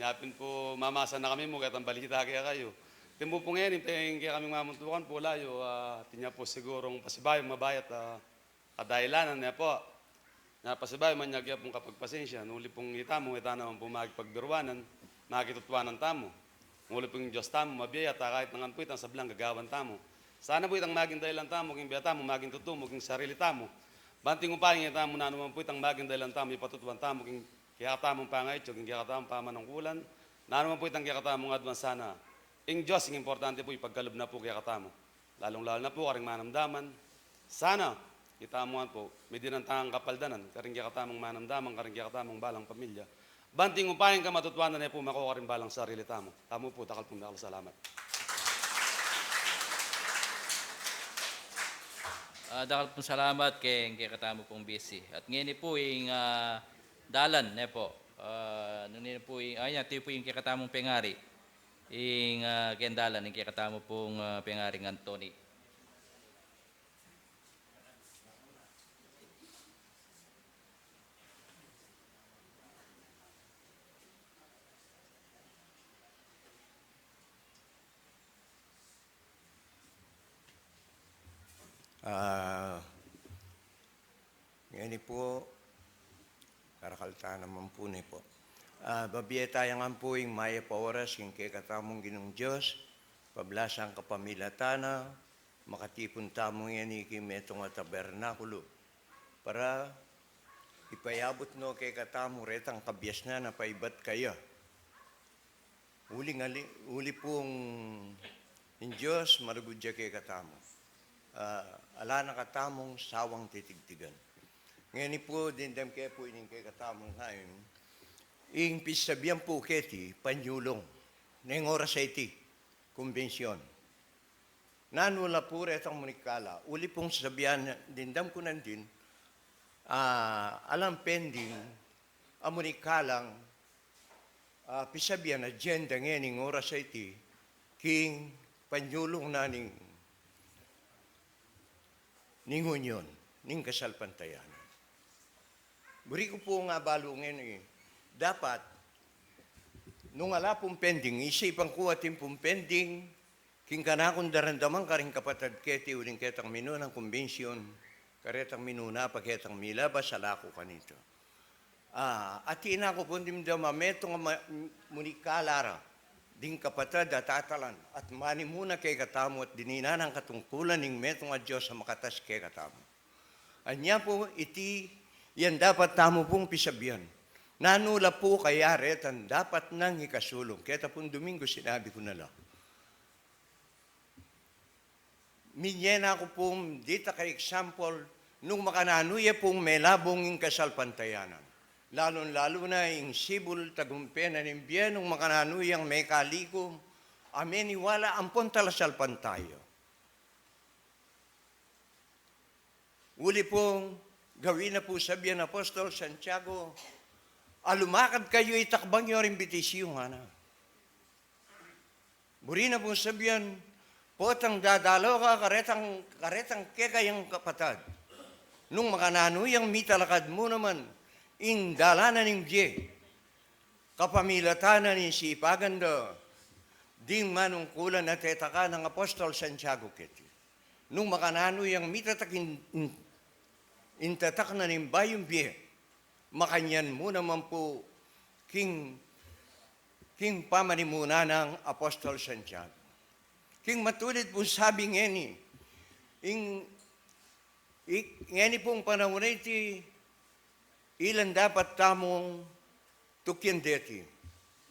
Nya pin pu mamasa na kami mu ketang balita kekayu. Atin mu pu ngeni, ing kekaming mamuntukan pu, ala yu, ah, atin ya pu sigurung pasibayu mabayat a kadailanan, ne po. Nya pasibayu manyag ya pung kapagpasensya, uli pung itamu, ita naman pu makipagbiruanan, makitutuanan tamu. Uli pung Dios tamu mabie ya, at kahit na ngan pu itang sablang gagawan tamu, sana pu itang maging dahilan tamu king bie tamu maging tutu mu king sarili tamu. Bang ing upaya itamu, nanu man pu itang maging dahilan tamu, ipatutuan tamu king kekatamung pangaitu, king kekatamung pamanungkulan, nanu man pu itang kekatamung aduan, sana ing Dios ing importante pu, ipagkalub na pu kekatamu. Lalung-lalu na pu karing manamdaman. Sana itamu ngan pu, midinan tang kapaldanan karing kekatamung manamdaman, karing kekatamung balang pamilya. Bang ing upaya ing kamatutuanan e pu mako karing balang sarili tamu. Tamu pu, dakal pung dakal a salamat. Ah, dakal pung salamat keng kekatamu pung bisi. At ngeni pu ing, ah, dalan, ne po. Ah, nune pu ing, ah, yan, iti pu ing kekatamung pengari. Ing, ah, keng dalan, ing kekatamu pung, ah, pengaring Anthony. Ah, ngeni pu, karakal ta naman pu, ne po. Ah, babie taya ngan pu ing mayap a oras king kekatamung Ginung Dios, pablasang kapamilatan na, makatipun tamu ngeni king metung a tabernakulu para ipayabut no kekatamu retang kabiasnan a paibat kaya. Uli ngan, uli pung ing Dios malugud ya kekatamu. Ah, ala na katamung sawang titigtigan. Ngeni pu, dimdam ke pu ining kekatamung hain, ing pisabian pu keti panyulung neng oras a iti, kumbensyon. Nanu la pu retang munikala, uli pung sabian, dimdam ku nandin, ah, alang pending a munikalang, ah, pisabian, agenda ngening oras a iti king panyulung na ning, ning union, ning kasalpantayanan. Buri ku pung abalu ngeni, dapat nung ala pung pending, isipan ku atin pung pending king kanakung daramdaman karing kapatad keti uling ketang minunang kumbensyon, karetang minuna pa ketang milabas a laku kanita. Ah, atin aku pung dimdam a metung a ma-, munikala ra ding kapatad a tatalan at manimuna kekatamu at dininan nang katungkulan ning metung a Dios a makatas kekatamu. Anya pu iti, yang dapat tamu pung pisabian. Nanu la pu kaya retang dapat nang ikasulung? Keta pung Domingo sinabi ku na la. Minye na ku pung ditak a example nung makananu ya pung melabung ing kasalpantayanan. Lalung-lalu na ing sibul tagumpe na ning bie nung makananu yang mekaliku a meniwala ampon talasalpantaya. Uli pung Gawin na pu sabian Apostol Santiago, a lumakad kayu, itakbang yu ring bitis yu, ngana. Buri na pung sabian, potang dadalo ka karetang, karetang kekayang kapatad. Nung makananu yang mitalakad mu naman ing dalan na ning bie, kapamilatan na ning sipagan da, ding manungkulan a tetakan nang Apostol Santiago keti. Nung makananu yang mitatak in, in, in tatak na ning bayung bie, makanyan mu naman pu king, king pamanimunan nang Apostol Santiago. King matulid pung sabi ngeni, ing, i-, ngeni pung panaun a iti, ilan dapat tamung tukyan deti,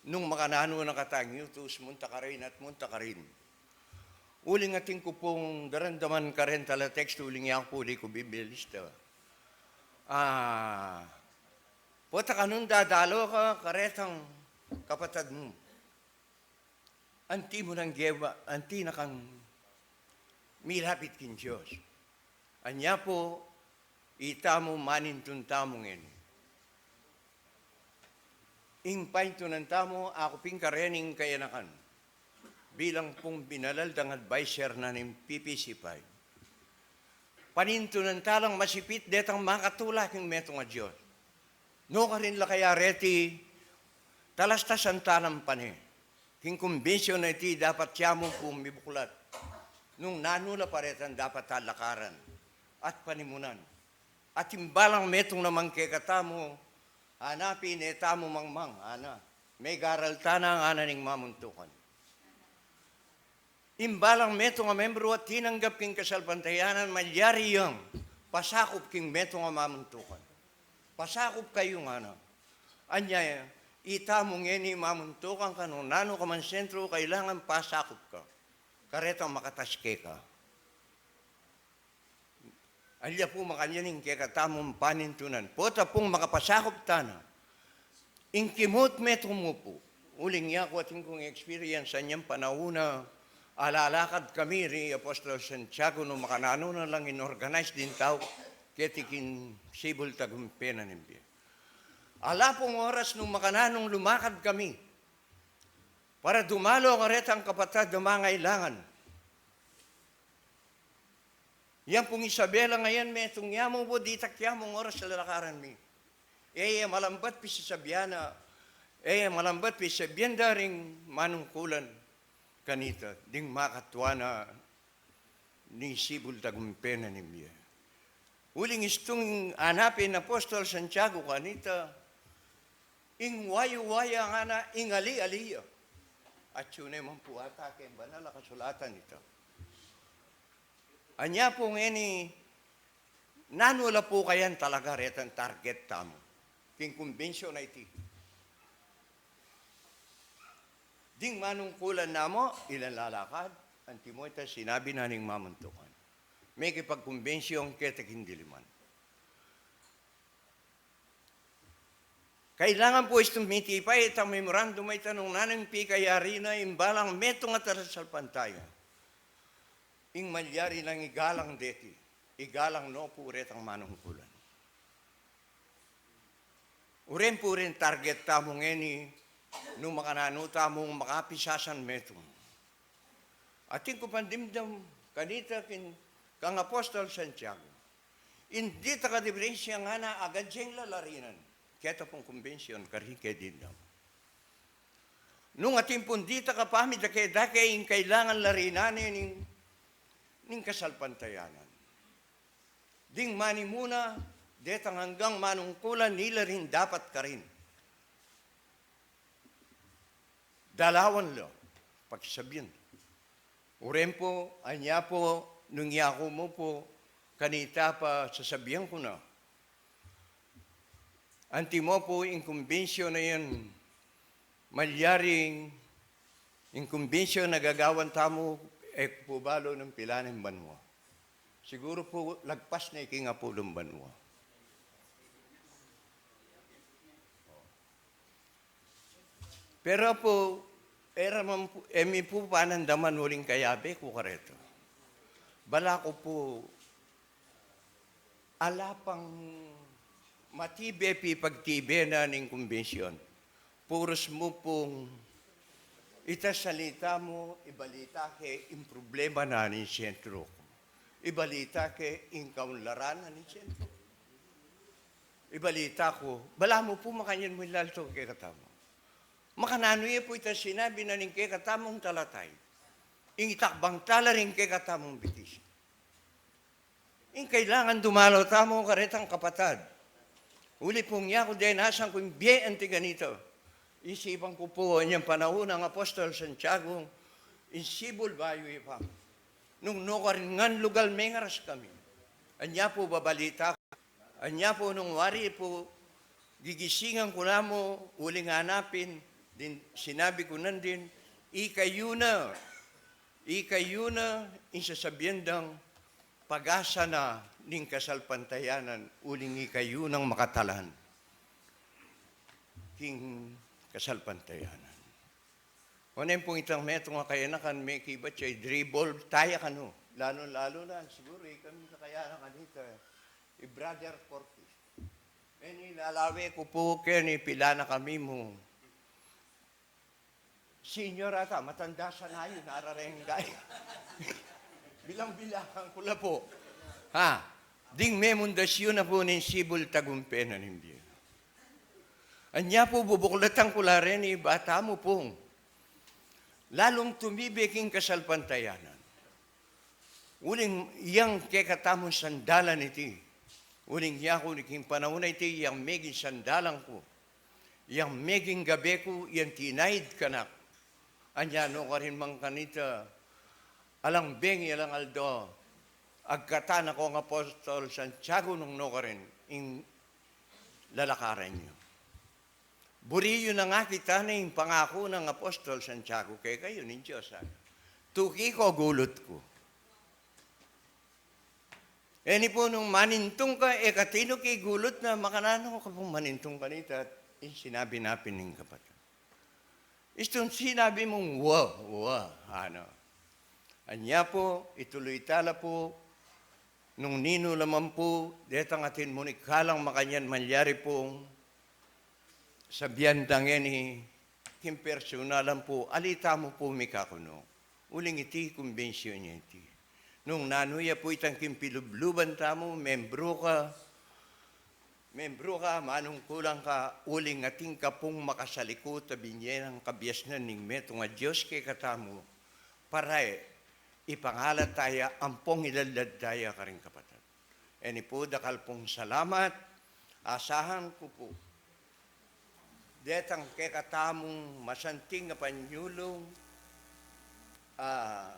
nung makananu na katang yu, tus munta karin at munta karin. Uling atin ku pung daramdaman karin tala tekstu, uling yaku pu uli ku bibilista. Ah, pota kanung dadalo ka karetang kapatad mu, anti mu nang gewa, anti na kang milapit king Dios. Anya pu, itamu manintun tamu ngeni. Ing paintunan tamu, aku pin karening kayanakan, bilang pung binalal dang adviser na ning P P C five. Panintunan talang masipit detang makatula king metung a Dios. Nukarin la kaya reti, talastasan talang pane. King kumbensyun a iti dapat yamu pung mibuklat. Nung nanu la pa retang dapat talakaran at panimunan. At ing balang metung naman kekatamu, anapi ne tamu mangmang, ana. Megaral tana, ngana ning mamuntukan. Ing balang metung a membru a tinanggap king kasalpantayanan, malyari yang pasakup king metung a mamuntukan. Pasakup kayu, ngana. Anya, itamu ngeni mamuntukan ka, nung nanu ka mang sentru, kailangan pasakup ka karetang makatas keka. Alya pu makanyan ing kekatamung panintunan. Pota pung makapasakup tana, ing kimut metung mu pu. Uling yaku atin kung experience anyang panaun a lalakad kami ri Apostol Santiago, nung makananu na lang in organize ding tau keti king Sibul Tagumpe na ning bie. Ala pung oras nung makananung lumakad kami para dumalo karetang kapatad a mangailangan. Yang pung Isabela ngayan, metung ya mu pu, ditak ya mung oras lalakaran mi. E ya malambat pin sasabian na, e ya malambat pin sasabian da ring manungkulan kanita, ding makatua na ning Sibul Tagumpe na ning bie. Uling istung anapi ning Apostol Santiago kanita, ing wayu-waya ngana, ing ali-ali ya. Atyu ne man pu ata keng banal a kasulatan ita. Anya pu ngeni, nanu la pu kayang talaga retang target tamu king kumbensyun a iti? Ding manungkulan namu, ilan lalakad, antimo ita sinabi na ning mamuntukan. Mekipagkumbensyun keta king diliman. Kailangan pu istung mitipa itang memorandum a ita nung nanung pikayari na ing balang metung a talasalpantaya. Ing malyari nang igalang deti, igalang no pu retang manungkulan. Uren pu ring target tamu ngeni, nung makananu tamung makapisasan metung. Atin ku pang dimdam kanita king, kang Apostol Santiago. Ing ditak a diperensya ngana, agad yang lalarinan keta pung kumbensyun karing kekadimdam. Nung atin pung ditak a pamidake-dake, ing kailangan larinan ne ning, ning kasalpantayanan. Ding manimuna, detang anggang manungkulan, ila ring dapat karin. Dalawan la, pakisabian. Uren pu, anya pu, nung yaku mu pu kanita pa, sasabian ku na. Antimo pu ing kumbensyun a yan, malyaring ing kumbensyun a gagawan tamu, e ku pu balu nung pilan ing banua. Siguru pu lagpas ne king apulung banua. Pero pu, e ra man pu, e mi pu panandaman uling kayabe ku kareta. Bala ku pu, Ala pang matibe pipagtibe na ning kumbensyon. Purus mu pung ita salita mu, ibalita ke ing problema na ning sentro ku. Ibalita ke ing kaunlaran na ning sentro ku. Ibalita ku, balamu pu makanyan mu ilalto kekatamu. Makananu ya pu ita sinabi na ning kekatamung talatay. Ing itakbang tala ring kekatamung bitis. Ing kailangan dumalaw tamu karetang kapatad. Uli pung yaku denasan ku ing bie anti ganita. Isipan ku pu anyang panaun nang Apostol Santiago, ing sibul bayu ya pa. Nung nukarin ngan lugal mengaras kami. Anya pu babalita ku. Anya pu nung wari pu gigisingan ku na mu, uling anapin, din, sinabi ku nandin, ikayu na, ikayu na, ing sasabian dang pag-asa na ning kasalpantayanan, uling ikayu nang makatalan king kasalpantayanan. Onen pung itang metung a kayanakan, mekibat ya i-dribble taya kanu. Lalu-lalu na, siguru, ikami kakayanakan ita, i Brother Cortez. Eni, lalawe ku pu keni, pila na kami mu. Senior ata, matanda sa na yu, nararengga. Bilang-bilangan ku la pu. Ha? Ding memundasyon na pu ning sibul tagumpe na ning bie. Anya pu bubuklatan ku la reni, bata mu pung lalung tumibe king kasalpantayanan. Uling yang kekatamung sandalan iti. Uling yaku king panaun a iti, yang meging sandalan ku. Yang meging gabe ku, yang tinaid kanak. Anya nukarin man kanita, alang bengi, alang aldo, agkatan na kong Apostol Santiago nung nukarin, ing lalakaran yu. Buri yu nang akit ing pangaku nang Apostol Santiago kekayu ning Dios, a. Tuki ko gulut ku. Eni pu nung manintung ka, e ka tinuki gulut na, makananu ka pung manintung kanita, ing sinabi na pin ning kapatad. Istung sinabi mung, wa, wa, ano. Anya pu, itulu tala pu, nung ninu la man pu, detang atin mu ning kalang makanyan malyari pung sabian da ngeni, king personalan pu, ali tamu pu mikakunu. Uling iti, kumbensyun ya iti. Nung nanu ya pu itang king pilubluban tamu, membru ka, membru ka, manungkulan ka, uling atin ka pung makasalikut a binye nang kabiasnan ning metung a Dios kekatamu, para e ipangalat taya ampong ilalad taya karing kapatad. Eni pu, dakal pung salamat, asahan ku pu detang kekatamung masanting a panyulung, a,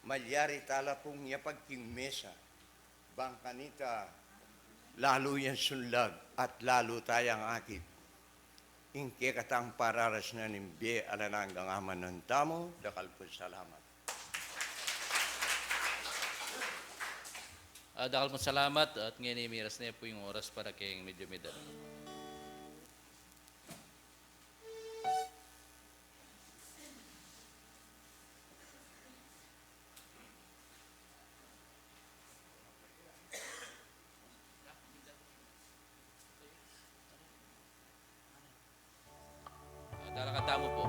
malyari tala pung yapag king mesa, bang kanita lalu yang sunlag at lalu tayang akit ing kekatang pararasnan ning bie alang angga. Ngan tamu, dakal pung salamat. Ah, dakal pung salamat, at ngeni miras ne pu ing oras para keng Medya Mid. Dalakan tamu pu.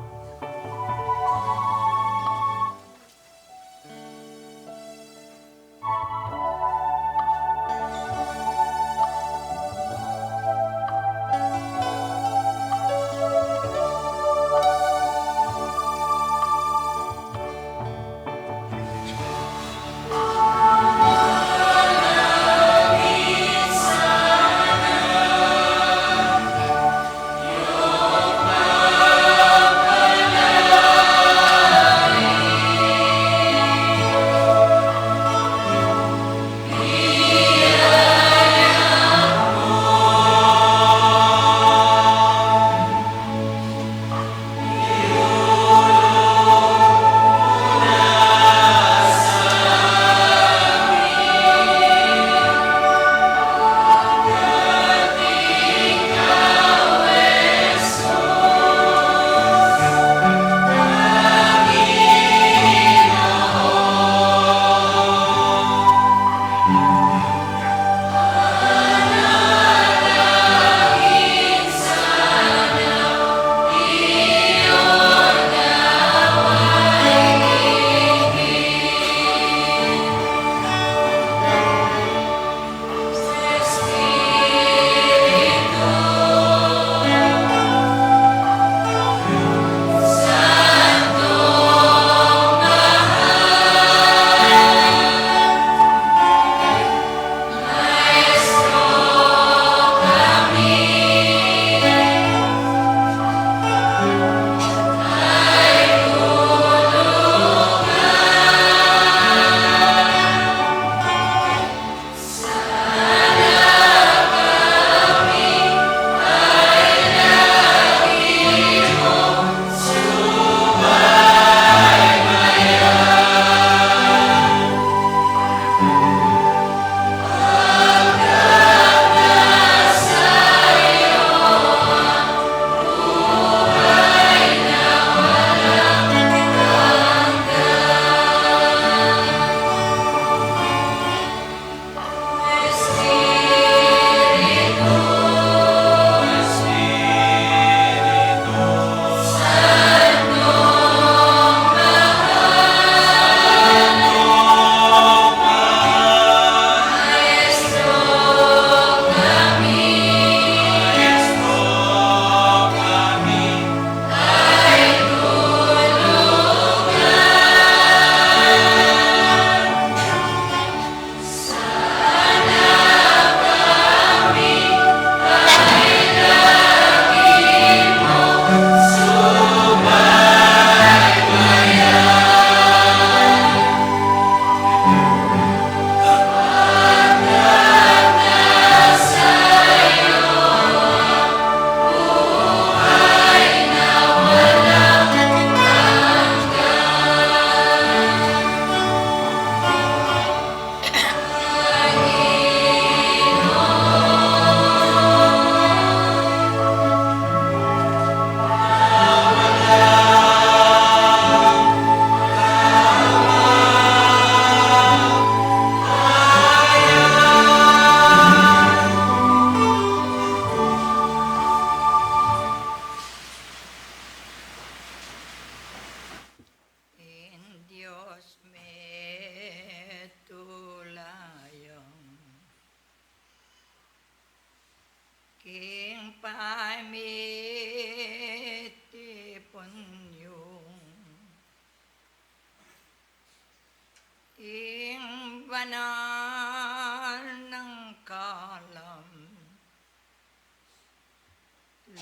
Nang kalam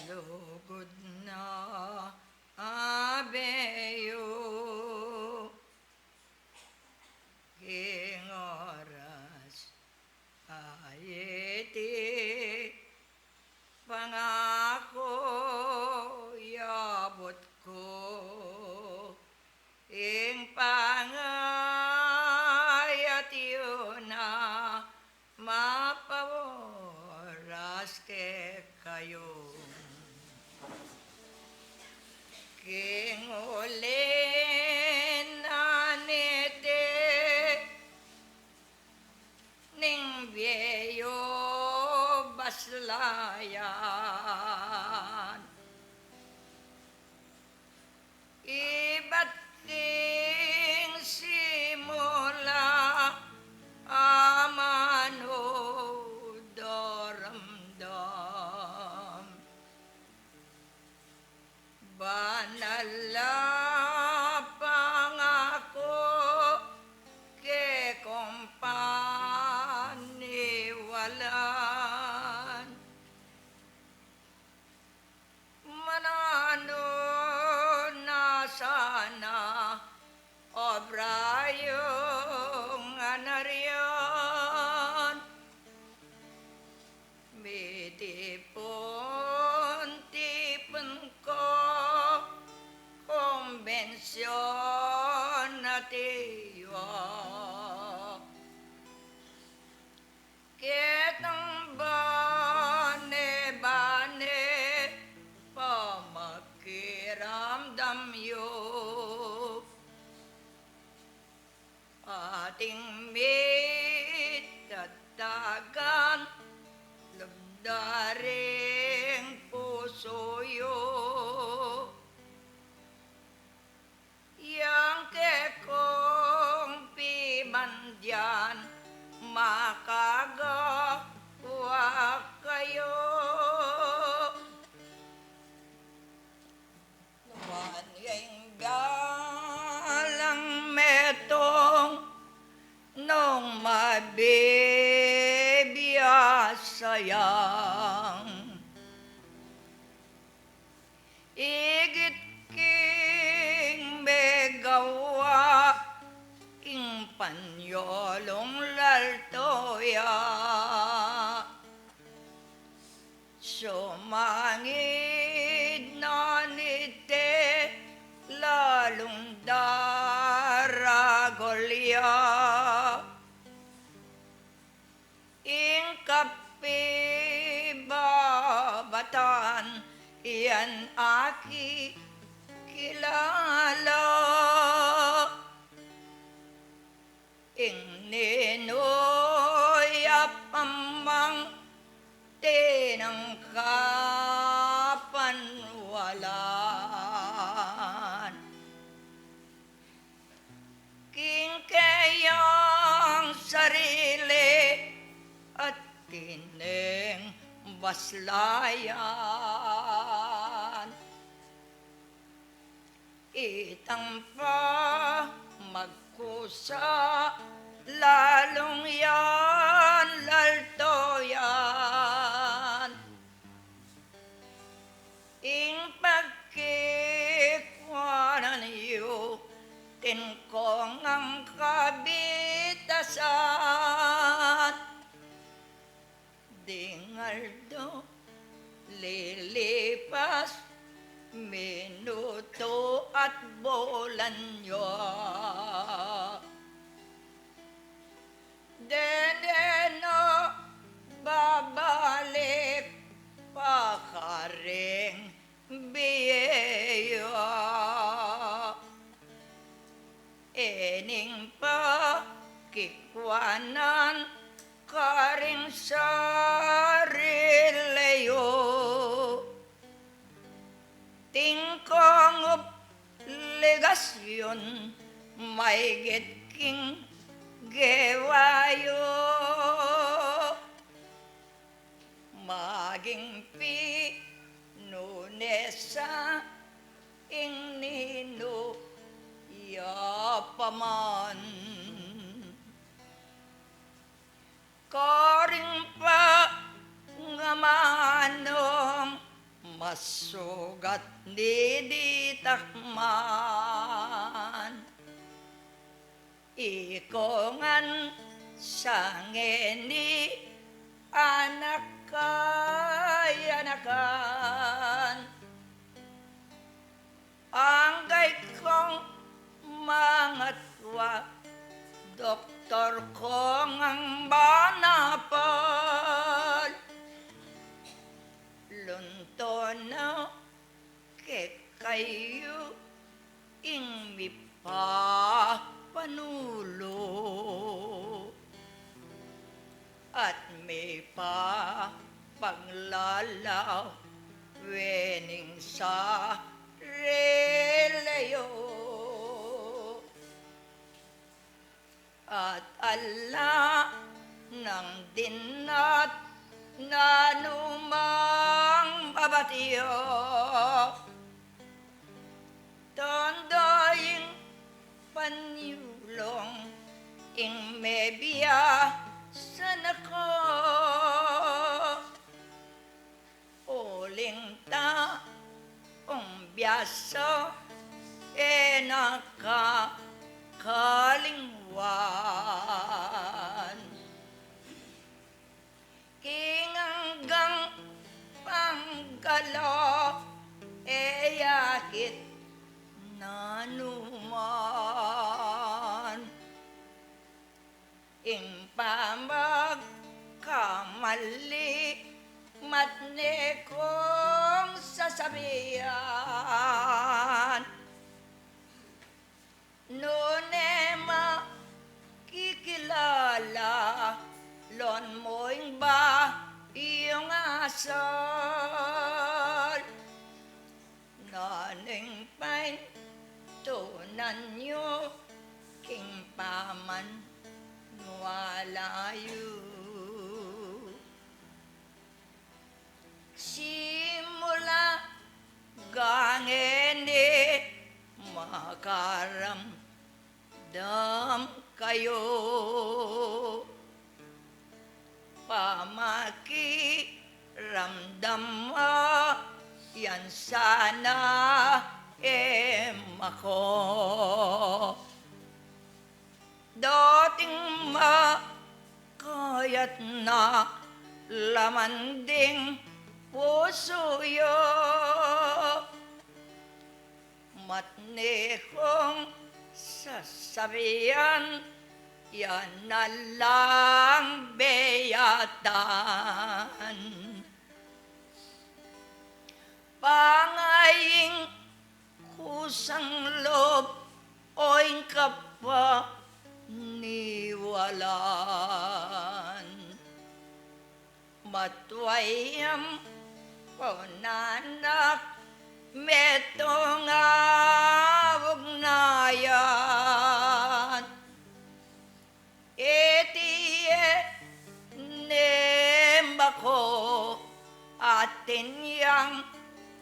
lugud na abe yu, king oras a iti pangaku, yabut ku ing pangayat yu na mapaoras kekayu. King uli na niti, ning bie yu baslayan, ibat king simula a manu daramdam. Banal a pangaku ke kung paniwalan. Mananu na sana obra yung anarian. Mitipun-tipun ko kumbensyon at iyo. Ketang bane-bane pamakiramdam yu, ating mitatagan lugdaring pusu yu. Yang kekong pibandian makagawa kayu. Nuan ya ing bialang metung nung mabibiasa yang igit king megawa king panyolung lalto ya. Sumangid na niti lalung daragul ya. Ing kapibabatan yan aki kilala. Ing ninu ya pamang tinangkapan walan. King keyang sarili at tining baslayan. Itang pa magkusa lalung yan, lalto yan. Ing pagkikwanan yu, tingkong ang kabitasan. Ding aldo lilipas, minutu at bulan ya. Dede na babalik pa karing bie ya. Ining pakikwanan karing sarili yu, tingkong obligasyun maygit king gewa yu. Maging pinunesa ing ninu ya pa man. Karing pangamanung masugat ni ditakman. Ikongan sa ngeni anak kayanakan. Anggay kong mangatua, doktor kong ang banapal. Lunto na kekayu ing mipapanulu at mipapaglalaw wening sa reliyo. At ala nang dinat nanumang babatyo, tondo ing panyulung ing mebia sanako. Uling ta ung biasa e na kakalingwan. King anggang panggalo e yakit nanuman. Ing pamagkamali matne kong sasabian. Nune makikilala lon mu ing bayung asal. Naning paintunan yu king pamanwala yu. Simula ngeni makaramdam kayu. Pamakiramdam a yan sana e mako. Dating makayat na laman ding pusu yu. Matne kong sasabian, yan na lang beyatan. Pangaying kusang lob o ing kapaniwalan. Matwayam punanak metung a ugnayan. Iti e ne mako atin yang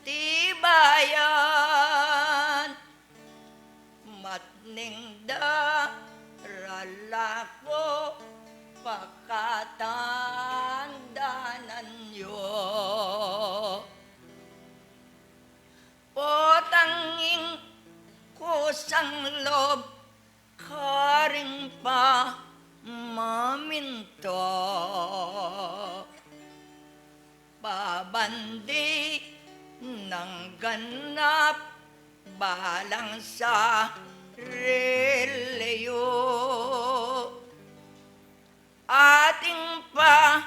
tibayan. Matning darala ku pakatandanan yu. Potang ing kusang lob karing pamaminto. Babandi nang ganap balang sarili yu. Atin pa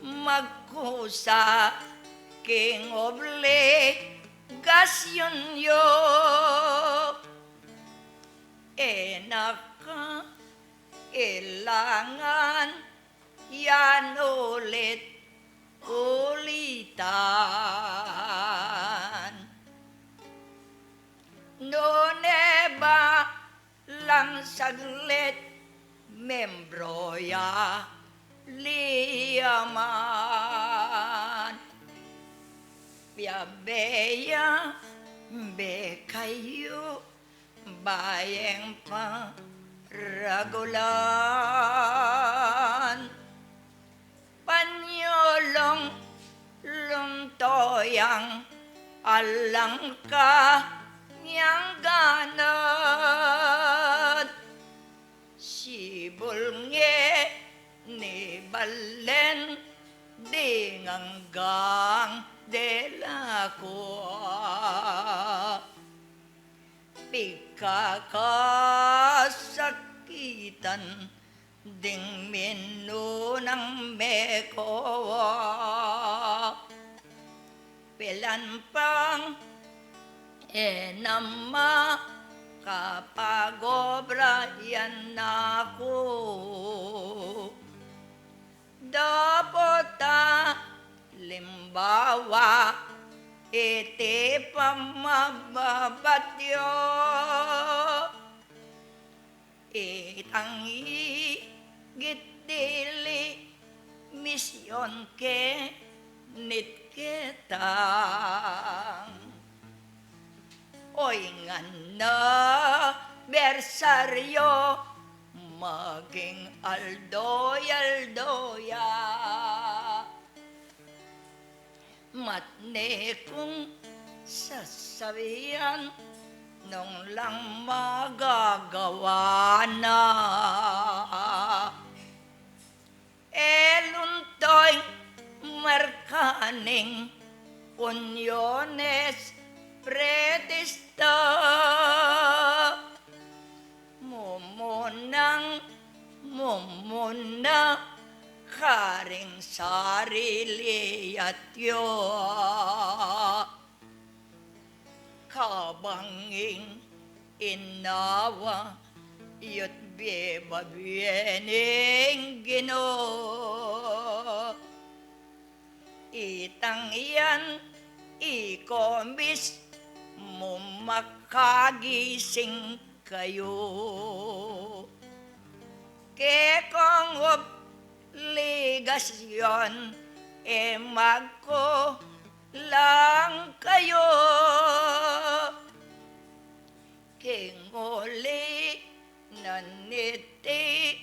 magkusa king obligasyun yu. E na kailangan yan ulit-ulitan. Nune ba lang saglit membro ya liyaman. Piabe ya be kayu bayeng paragulan. yang alang kanyang ganat. Sibul nge ni balen ding anggang dela ku. Pikakasakitan ding minunang mekowa. Pilan pang e na makapagobra yan aku. Dapot alimbawa iti pamababat yu. Itang igit dili misyon ke nit ketang. Oy ngan na bersaryo maging aldo-aldo ya. Matne kung sasabian nung lang magagawa na. Elun toy markaning uniones pretista. Mumunang mumuna karing sarili at yu. Kabang ing inawa yu't bibabie ning Ginu. Itang yan ikomis mu makagising kayu. Kekong obligasyon e magkulang kayu. King uli na niti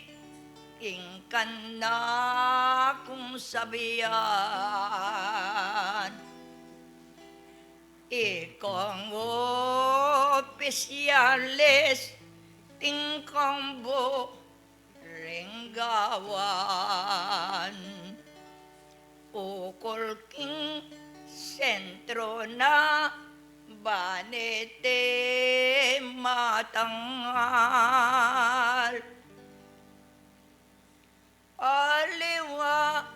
ing kanakung sabian. Ikong opisyalis tingkong bu ringgawan. Ukul king sentro na baniti matangal. Aliwa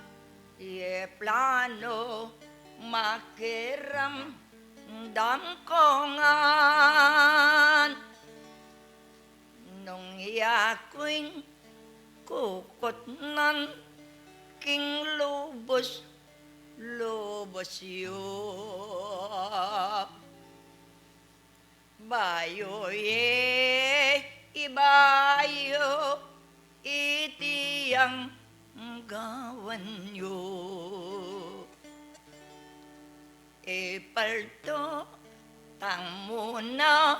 ye plano makiramdam ku ngan. Nung yaku ing kukutnan king lubus-lubus yu. Bayu ye ibayu iti yang gawan yu. Ipalto tang muna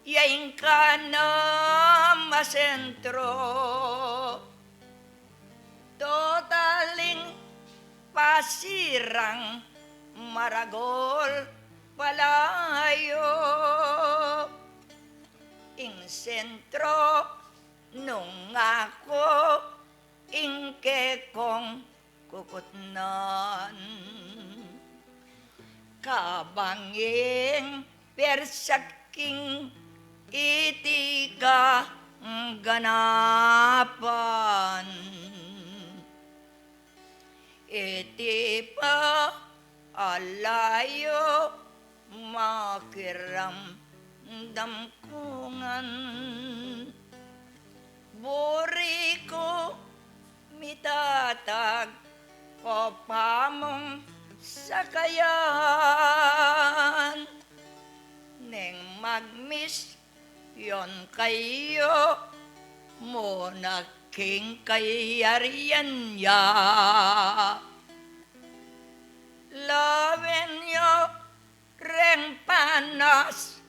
ya ing kanam a sentro. Totaling pasirang maragul palayu ing sentro nung aku ing kekong kukutnan. Kabang ing persak king iti kaganapan. Iti pa alayu makiramdam ku ngan. Buri ku mitatag o pamung sakayan. Neng magmis yon kayu muna king kayarian ya. Lawen yu reng panas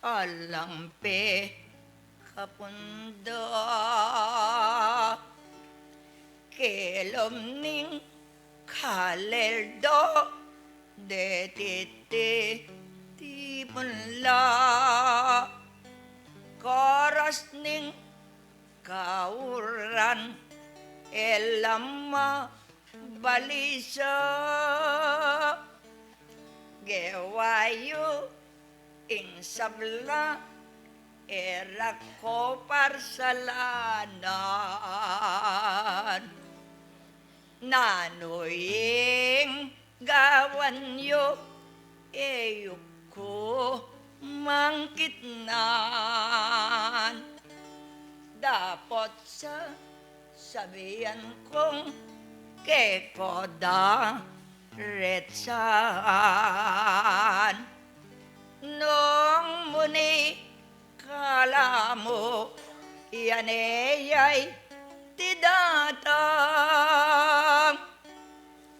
alang pekapunda. Kilum ning kaleldo Deti tipun la, koras ning kauran, e la mabalisa. Gewa yu ing sabla, e ra ko parsalanan. Nanu ing gawan yu, e yu ku mangkitnan. Dapot sa sabian kung keko da retsan. Nung muni kalamu, yan e ya iti datang.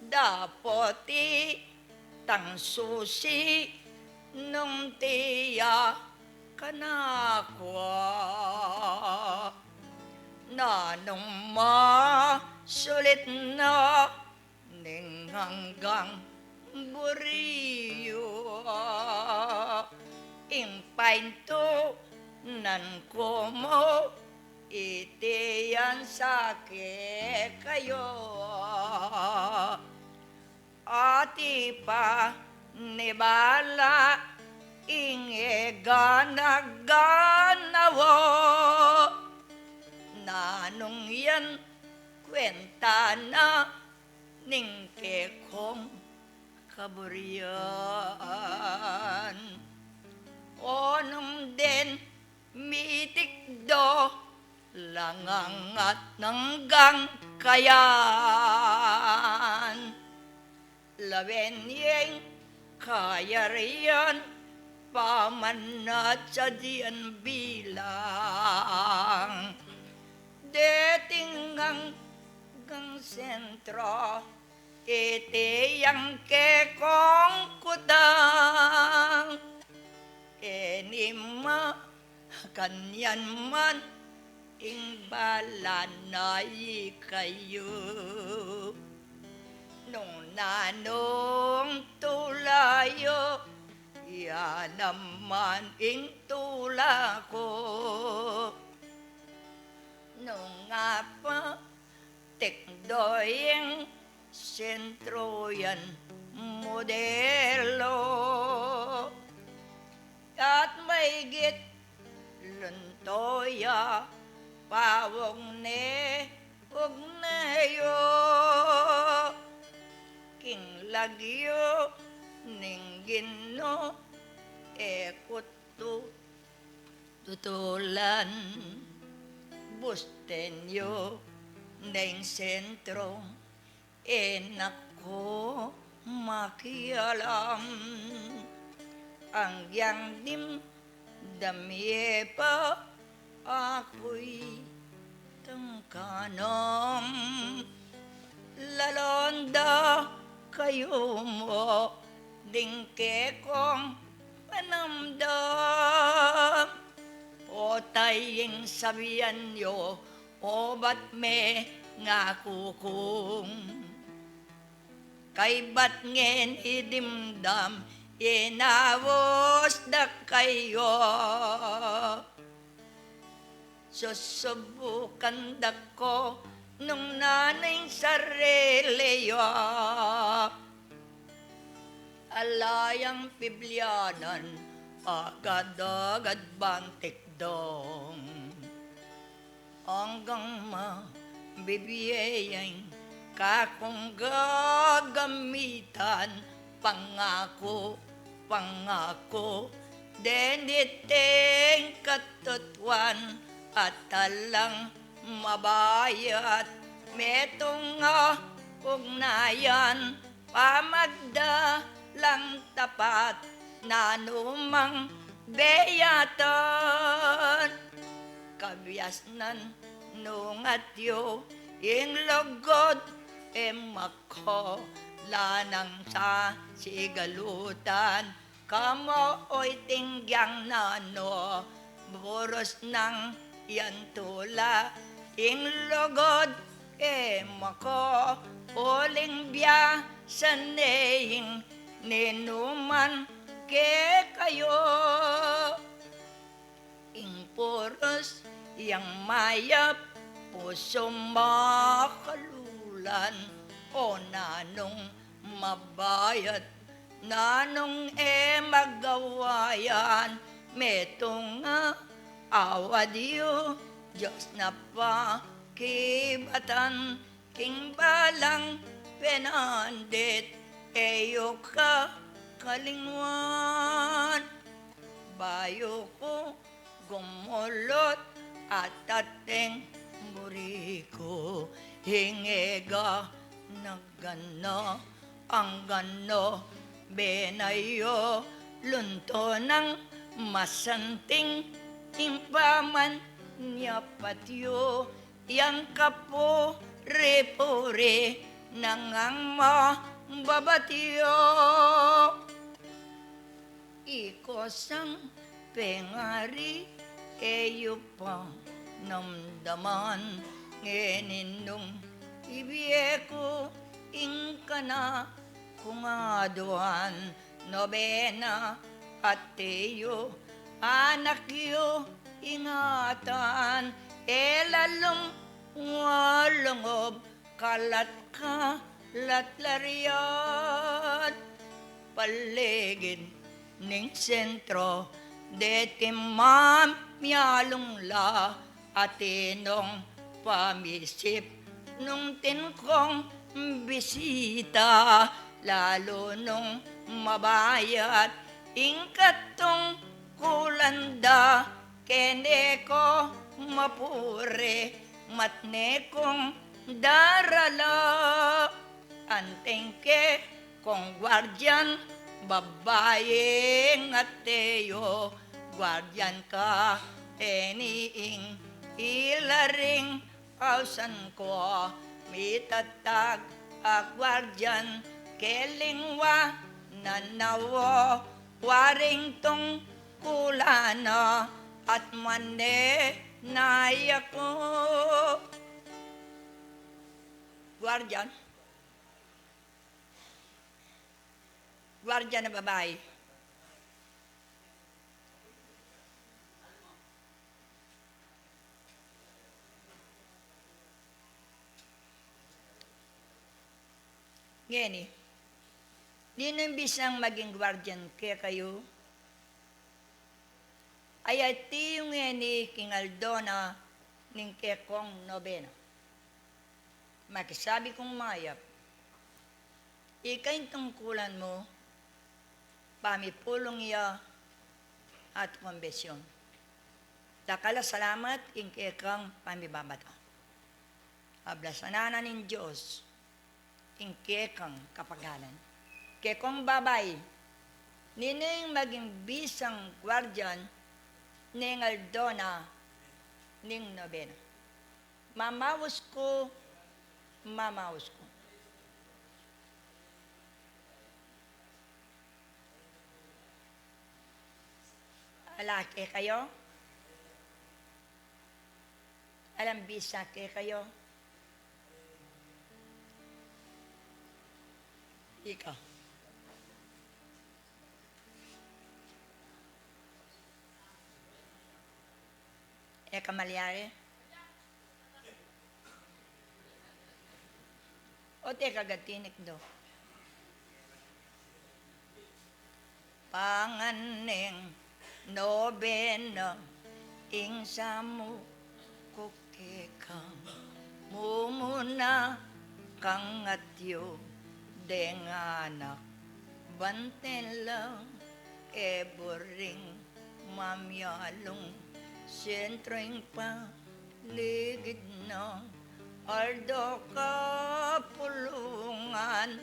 Dapot itang susi nung tia kanakwa. Nanung masulit na ning anggang buri yu, ing paintunan ku mu, iti yan sa kekayu. Ati pa ni bala ing e gana-ganawa, nanung yan kwenta na ning kekong kaburian. O nung den mitikdo, langangat nang gangkayan. Lawen yeng kayarian, pamanat sa dian bilang. Deting anggang sentro, iti yang kekong kutang. E ni ma kanyan man ing bala na ikayu. Nung nanung tula yu, ya naman ing tula ku. Nung apa tekdo ing sentro yan modelo. At maigit lunto ya pawog ne ugnayo. King lagyu ning Ginu e ku tu tutulan, busten yu na ing sentro, e na ku makialam. Agyang dimdam ye pa, aku itang kanam. Lalong da kayu mu ding kekong panamdam. O taying sabian yu, obat me nga kukung. Kaybat ngen idimdam, inaus da kayu. Susubukan da ku nung nanung sarili yu. Ala yang piblianan, agad-agad bang tikdong. Anggang mabibie yang kakung gagamitan, pangaku, pangaku, den iting katutuan, at alang mabayat, metung a ugnayan, pamagdalang tapat, nanumang beyatan. Kabiasnan nung atyu ing lugud, e mako lanang sasigalutan. Kamu o iting yang nanu, burus nang yan tula, ing lugud e mako uling biasan ne ing ninuman kekayu. Ing puros yang mayap, pusu makalulan, o nanung mabayat, nanung e magawa yan, metung a awad yu, Dios na pakibatan, king balang penandit, e yu kakalingwan. Bayu ku gumulut at ating buri ku, ing e ga nagana, anggang nobena yu, lunto nang masanting, ing pamanyapat yu, yang kapuri-puri nang ang mababatyu. Ika sang pengari, e yu pa namdaman, ngeni nung ibie ku ing kana kung aduan, nobena, atiu, anak yu, ingatan, e lalung walungob, kalat-kalat la rian. Paligid ning sentro, deti mamialung la, atinung pamisip nung atin kung bisita, lalu nung mabayat ing katungkulanda, kene ku mapuri, matne kung darala. Anting kekong guardian, babaing atiu, guardian ka, e ne ing ila ring ausan ku, mitatag a guardian, ke lingwa na nawa, waring tungkulan na, at mane na yaku. Guardian. Guardian na babai. Ngeni, ninu ing bisang maging guardian kekayu? Ay, atiu ngeni king aldo na ning kekong nobena. Makisabi kung mayap, ika ing tungkulan mu, pamipulung ya at kumbensyon. Dakal a salamat king kekang pamibabata. Ablasan na ning Dios ing kekang kapagalan. Kekong babai, ninu ing maging bisang guardian ning aldo na ning nobena? Mamaus ku, mamaus ku. Ala kekayu? Alang bisang kekayu? Ika. E ka malyari? O, teka, gatinik do. Pangan ning nobena ing samu ku keka, mumuna kang atiu deng anak, banten la, e buring mamialung, sentro ing paligid na, aldo kapulungan,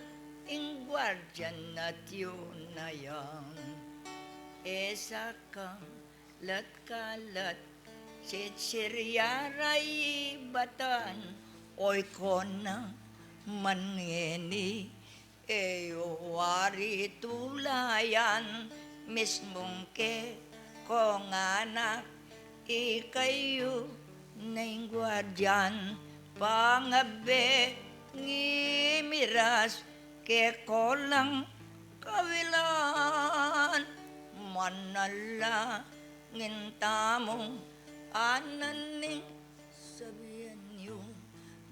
ing guardian atiu na yan. E sa ka lat-kalat, sisiryara ibatan, oy ko na man ngeni, e yu wari tulayan, mismung kekong anak, ikayu na ing guardian, pangabe ngimiras, ke ko lang kawilan. Manalangin tamu, anan ning sabian yu,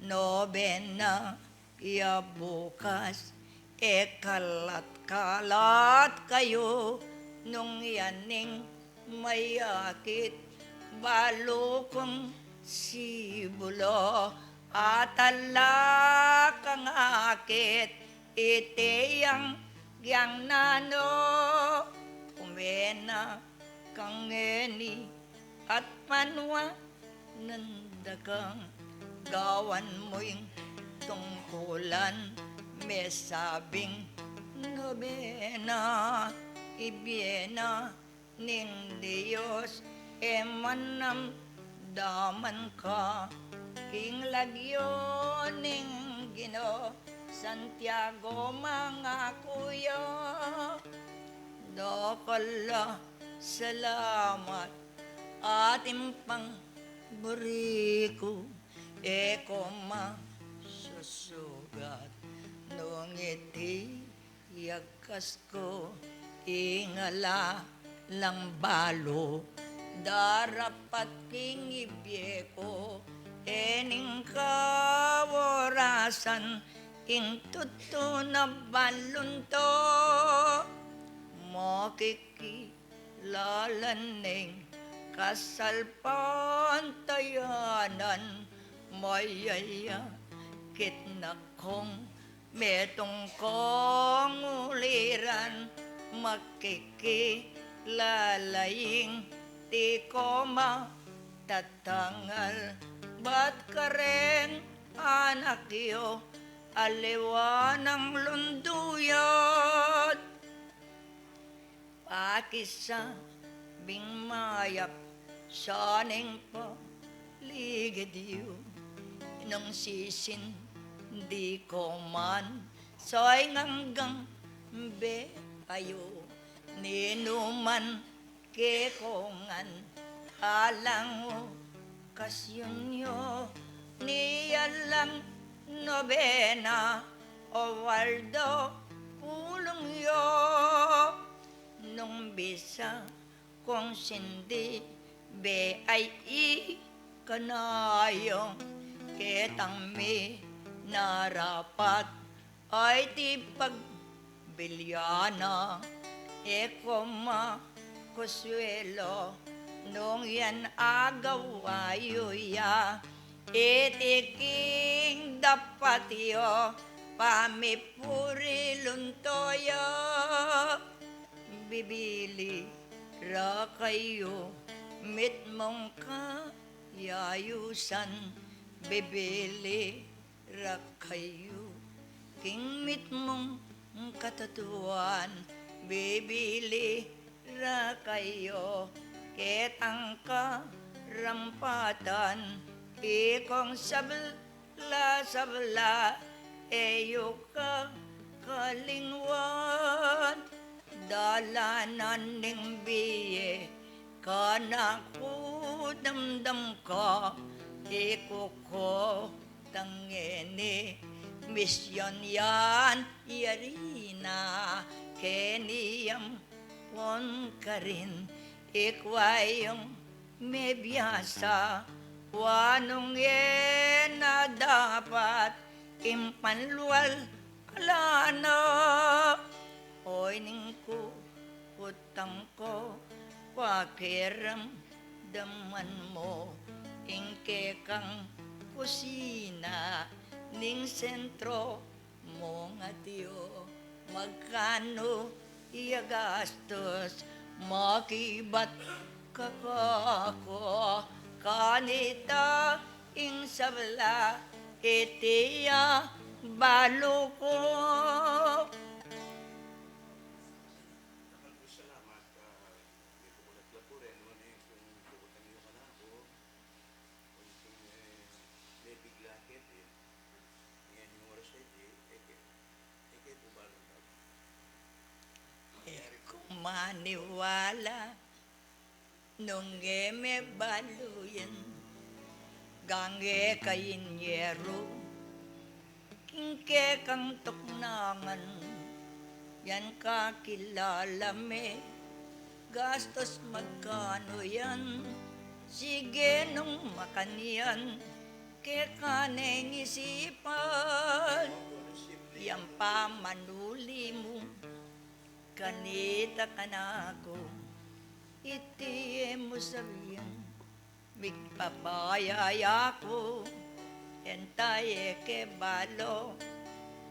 nobena ya bukas, e kalat-kalat kayu, nung yan ing mayakit, balu kung sibulu, at ala kang akit, iti yang yang nanu, kumena kang ngeni at panwa nanda kang gawan mu ing tungkulan, mesabing nobena, ibie na ning Dios, e manamdaman ka king lagyu ning Ginu, Santiago mangaku ya. Dakal a salamat, atin pang buri ku, e ku masusugat, nung iti yagkas ku, ing ala lang balu, darapat king ibie ku, e ning kaorasan, ing tutu na balun to, makiki lalan ning kasalpantayanan, mayayakit na kung metung kung uliran, makikilala ing di ku matatangal, bat kareng anak yu, aliwa nang lunduyan. Pakisabing mayap sana ing paligid yu, nung sisindi ku man, soy nganggang be kayu, ninuman kekongan, alang okasyun yu, ni alang nobena, o Waldo, pulung yu. Nung bisa kung sindi be ay ikanayung, ketang minarapat ay di pagbilyana, e ku makuswelo nung yan agawa yu ya, iti king dapat yu pamipuri luntuya. Bibili ra kayu mitmung kayayusan, bibili ra kayu king mitmung katatuan, bibili ra kayu ketang karampatan, ikong sabla sabla, e yu kakalingwan, dalanan ning bie kanaku damdam ka, ikuku tang ngeni, misyon yan yari na, keni yang pon karin, ikwa yung mebiasa, wa nung e na dapat ing panlual kalana. Oy ning kukutang ku, pakiramdaman mu ing kekang kusina ning sentro mung atyu, magkanu ya gastus, makibat ka kaku, kanita ing sabla, iti ya balu ku. Dakal pung salamat, ah, di ku kulat lapuren, nune kung kukutang yu kanaku, kung, kung, eh, mebigla keti, ngening oras iti, e ke, e ke ku balu. E ku maniwala, nung e me balu yan, gang e kayin yeru king kekang tuknangan, Yan kakilala me, gastos magkanu yan? Sige, nung makanyan, keka neng isipan. Yan pamanuli mu kanita kanaku, iti e mu sabian. Migpapaya ya ku, enta ye ke balu,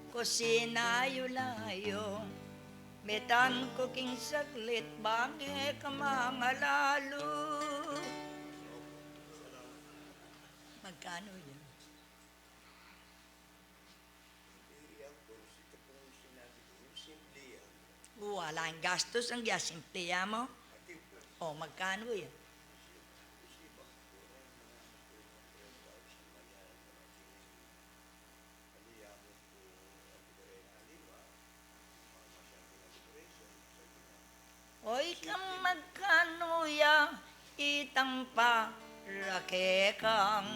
kusina yu la yu. Metan ku king saglit, bang e ka mangalalu. Magkanu yan? Wala ing gastos, ing ya simple ya mu. O, magkanu yan? O, ikang magkanu ya, itang para kekang.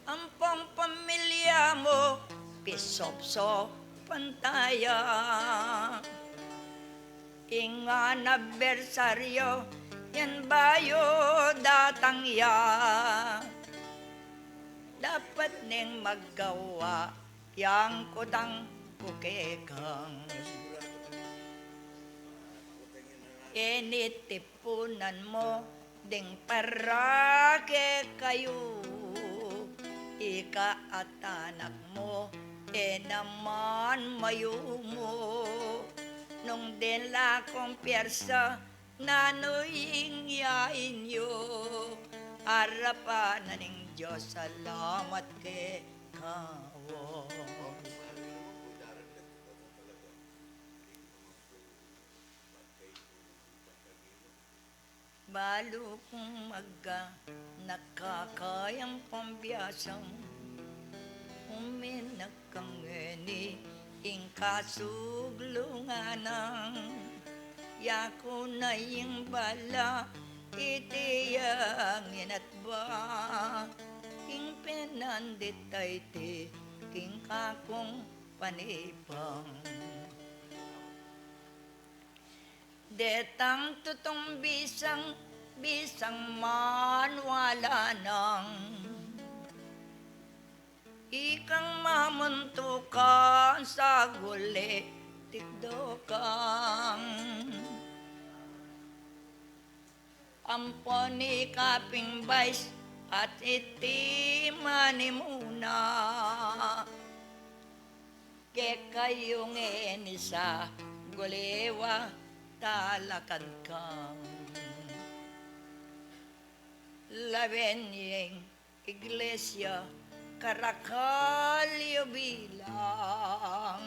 Ampong pamilya mu, pisopsopan taya. Ing anibersaryu, yan bayu datang ya. Dapat neng magawa yang kutang ku kekang. Ini tipunan mu ding para kekayu, ika at anak mu, e naman mayumu. Nung dela kung pyersa, nanu ing yain yu? Arapan na ning Dios, salamat keka. Balu kung magganaka kayang pambiasang, uminag kang ngeni ing kasuglungan nang, yaku na ing bala, iti yang inatba, ing penandit a iti, king kakung panipang. Detang tutung bisang, bisang maniwala nang, ikang mamuntukan sa guli, tikdo kang. Ampon ikaping bais at iti manimuna, kekayu ngeni sa guliwa talakad kang. Lawen yeng iglesia, karakal yu bilang.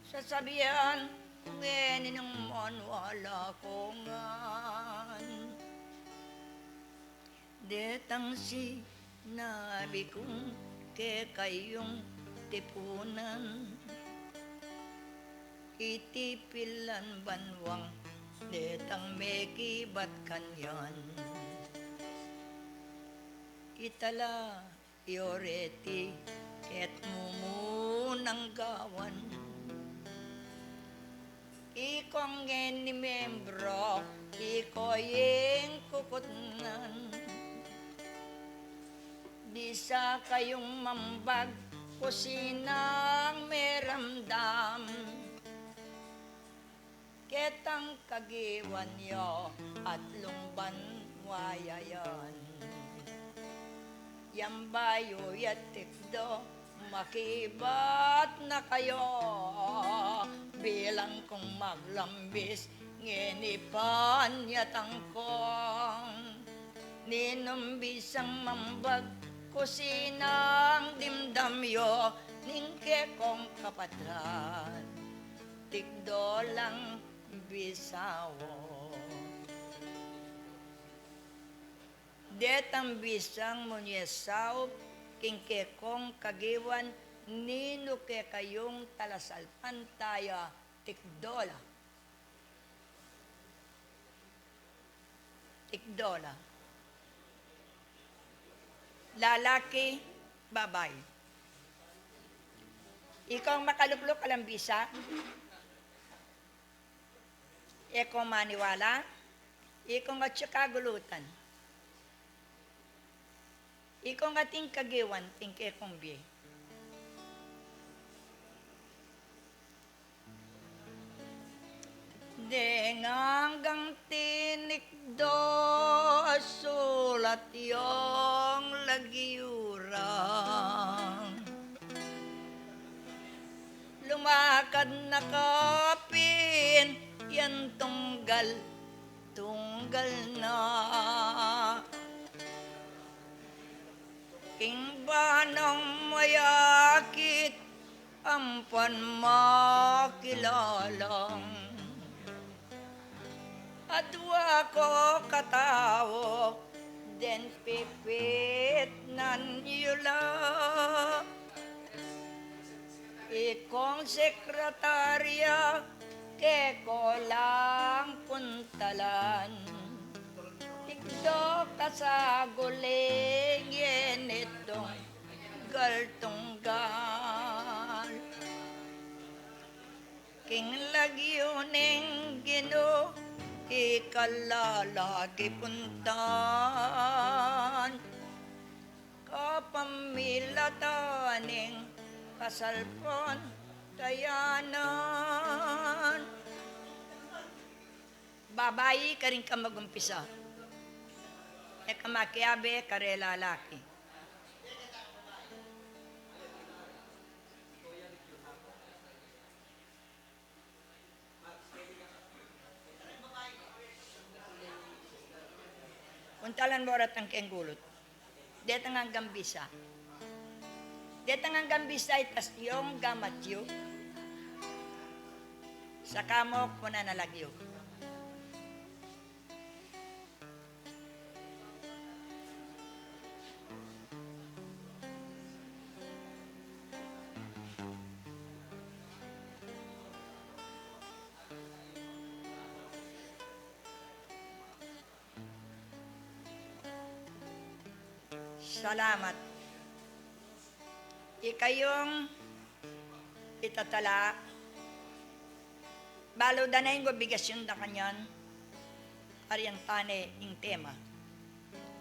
Sasabian ku ngeni nung maniwala ku ngan. Detang sinabi kung kekayung tipunan, iti pilan banwang detang mekibat kanyan. Itala yu reti, ket mumunang gawan. Ikong ngeni membro, iko yeng kukutnan. Bisa kayung mambag, kusinang meramdam. Ketang kagiwan yu, atlung banwa ya yan. Yang bayu ya tikdo, makibat na kayu. Bilang kung maglambis, ngeni panyatang kung. Ninung bisang mambag, kusinang dimdam yu, ning kekong kapatad, tikdo lang bisau. Detang bisang munye saup king kekong kagiwan, ninu kekayung talasalpantaya, tikdo la. Tikdo la. Lalaki, babai. Ikong makalukluk alang bisa, e ko maniwala, ikong atyu kagulutan, ikong ating kagiwan, ating kekong bie. Deng anggang tinikdo sulat yung lagyu rang lumakad na kapin yan tunggal, tunggal na. King banang mayakit ampan makilalang adwa ko katau den pipitnan yu la. Ikong sekretarya, keko lang puntalan. Tikdo ka sa guling, yeni tunggal-tunggal. King lagyu ning Ginu, ika la lagi puntan. Kapamilatan ning kasalpantayanan. Babai, karin ka mag-umpisa. E ka makiabe kareng lalaki. Puntalan mo reng tang keng gulut. Detang anggang bisa. Detang anggang bisa, itas yung gamat yu. Saka mo kunan a lagyu. Salamat. Ikayung itatala, balu da na ing obligasyon da kanyan, ari antane ing tema.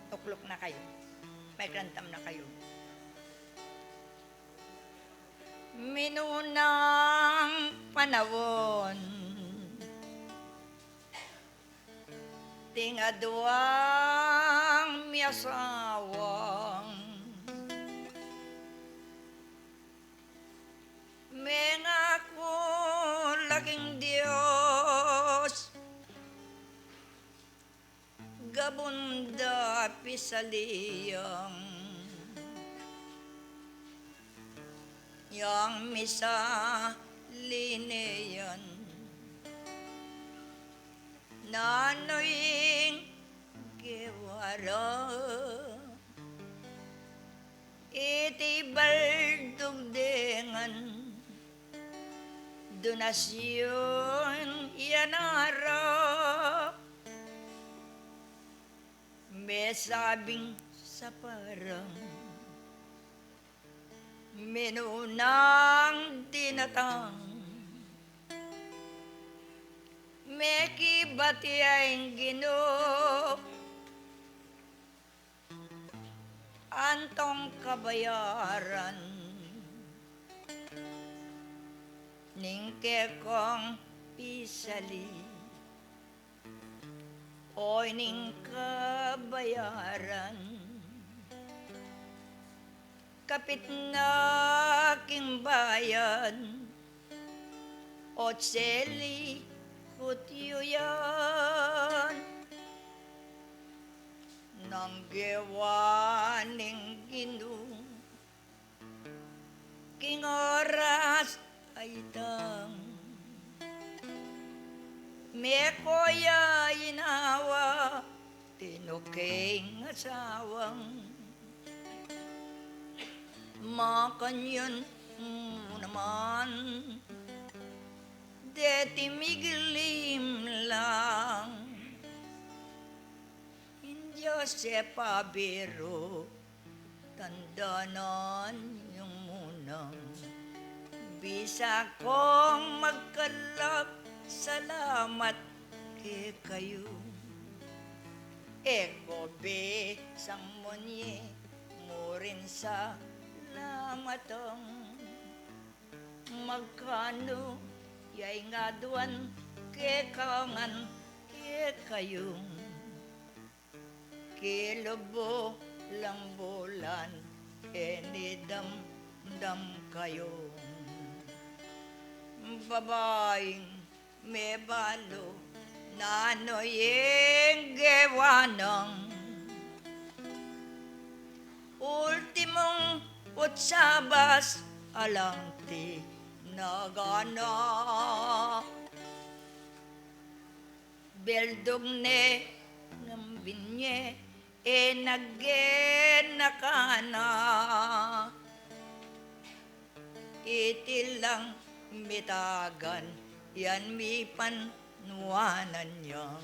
Tukluk na kayu. Mekrantam na kayu. Minunang panaun, ding adwang miasawang mengaku la king Dios, gabun da pisali yang, yang misali ne yan. Nanu ing gewa ra? Iti baldug de ngan dunasyun ya na ra. Mesabing saparang minunang dinatang, mekibat ya ing Ginu, antong kabayaran ning kekong pisali? Oy, ning kabayaran, kapit na king bayan, o seli kutyu yan. Nang gewa ning Ginu king oras a itang, meko ya inawa, tinuking asawang. Makanyan mu naman, deti miglim lang. Ing Dios e pabiru, tandanan yung munang Bisa kong magkalap, salamat kekayu. E ko bisang munye, murin salamat ong. Magkanu ya ing aduan ke kangan kekayu. Kilubu lang bulan, e ni damdam kayu. Babaing mebalu, nanu ing gewa nang. Ultimong utsabas alang tinagana. Beldug ne nang binye, e naggenakana. Iti lang mitagan, yan mipanwanan yang.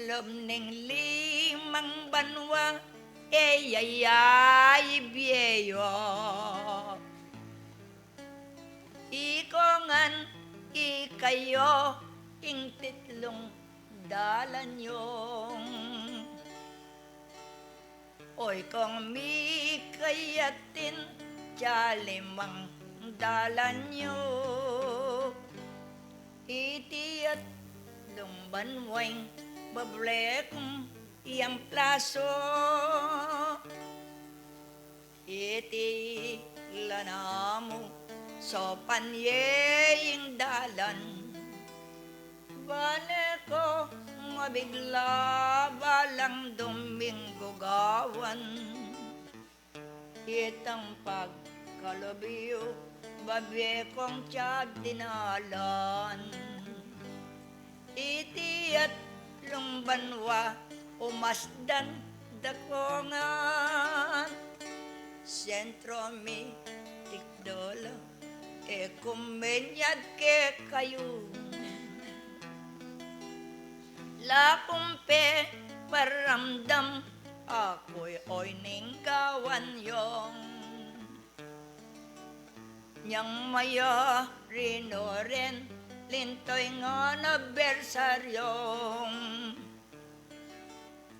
Lub ning limang banwa, e ya ya ibie yu. Iko ngan ikayu ing titlung dalan yung. Oy kong mikayatin ya limang dalan yu. Iti at lumban weng bablekung yang plaso. Iti la namu sopan ye ing dalan. Bane ko mabigla balang Domingo gawan. Itang pagkalub yu, babie kong tiyag dinalan. Iti at lumban wa, umasdan da ko ngan. Sentro mi tikdol, e ku menyad kekayu. La kung peparamdam, aku oy ning gawan yung. Nyang maya rino ren, lintoy ngan adbersaryong.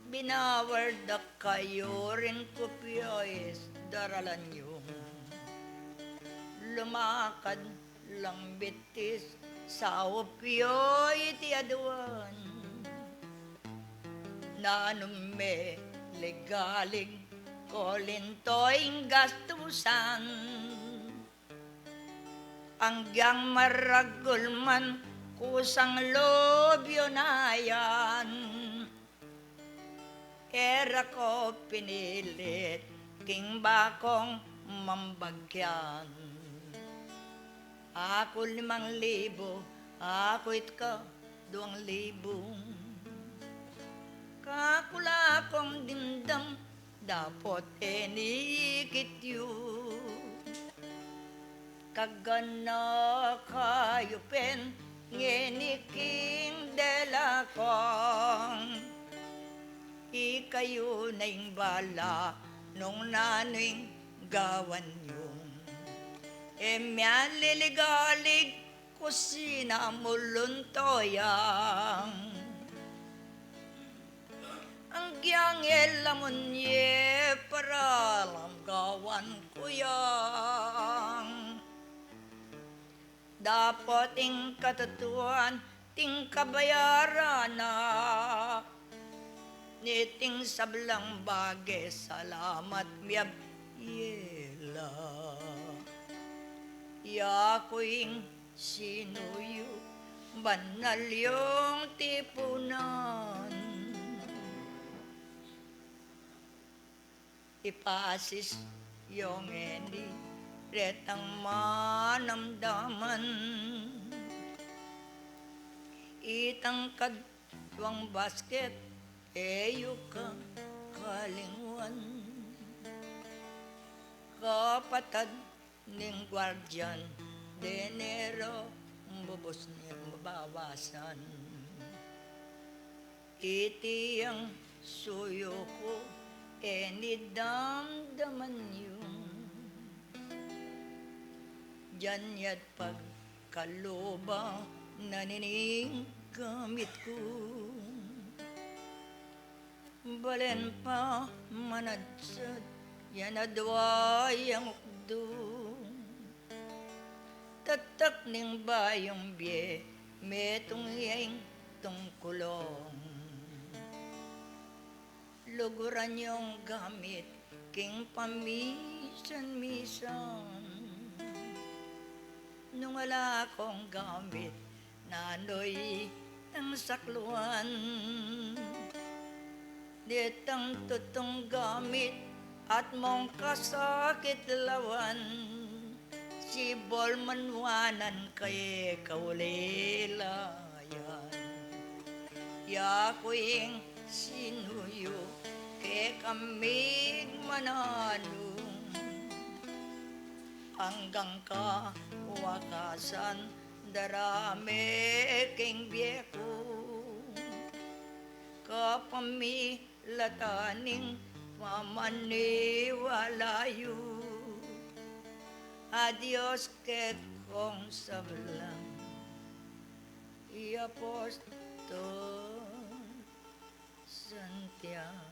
Binawal da kayu rin kupyais daralan yung. Lumakad lang bitis, saup yu iti aduan. Nanu meligalig ko lintoy ing gastusan. Anggyang maragul man kusang lub yu na yan. E ra ko pinilit king bakong mambagyan. Aku limang libu, aku ika duang libu. Kakula kong dimdam, dapot e ni ikit yu. Kagana kayu pen ngeni king dela kong. Ikayu na ing bala nung nanu ing gawan yung. E mya liligalig kusina muluntoyang. Anggyang e la munye paralam gawan ku yang. Dapot ing katutuan ting kabayaran na. Niting sablang bage salamat miyabie la. Yaku ing sinuyu, banal yung tipunan. Ipasis yung eni, retang manamdaman. Itang kaduang basket, e yu kakalingwan. Kapatad ning guardian, denero, bubus ne mabawasan. Iti yang suyu ku, e ni damdaman yung. Dinan ya't pagkaluban na nining gamit ku. Balen pa manadsad ya na adwa yang ukdu. Tatak ning bayung bie, metung ya ing tungkulung. Luguran yung gamit king pamisan-misan. Nung ala kong gamit, nanu itang sakluan? Detang tutung gamit at mong kasakit lawan. Sibol man wanan kaya kaulilayan. Ya ku ing sinuyu kekami mananu. Anggang kawakasan darame king bie ku. Kapamilatan ning pamaniwala yu. Adios kekong sablang i Apostol Santiago.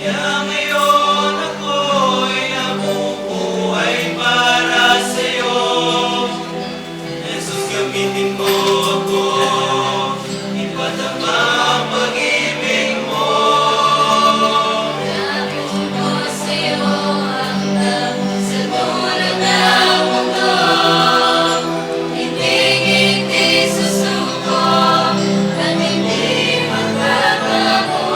Kaya ngayon ako'y nabubuhay para sa'yo. Jesus, gamitin mo ako, ipatama ang pag-ibig mo. Gamitin mo sa'yo ang sa dulo ng mundo. Hindi ngiti susuko at hindi magbabago.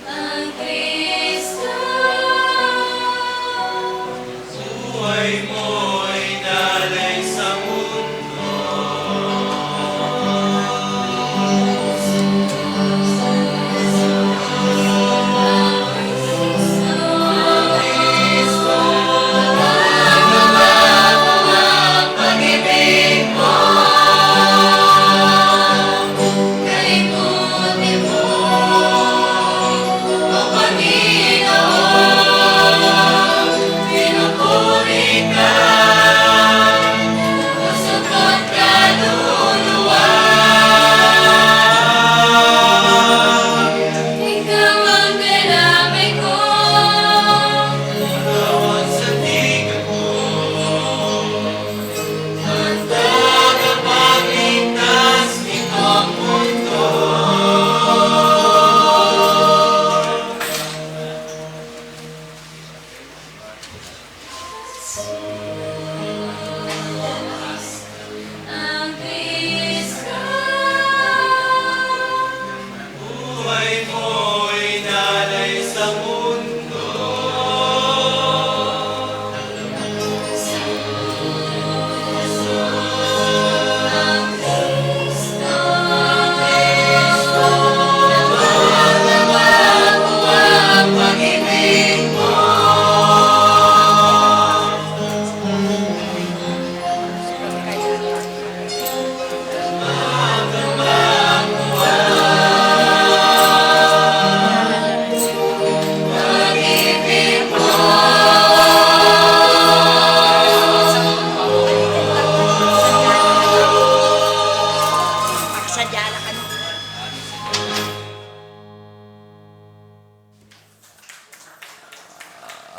Ang Kristo. Buhay mo'y inalay sa mundo. Ikaw ang kalamay ko. Ikaw ang sandigan ko. Ang tagapagligtas nitong mundo. Ang Kristo. Buhay mo'y inalay sa mundo.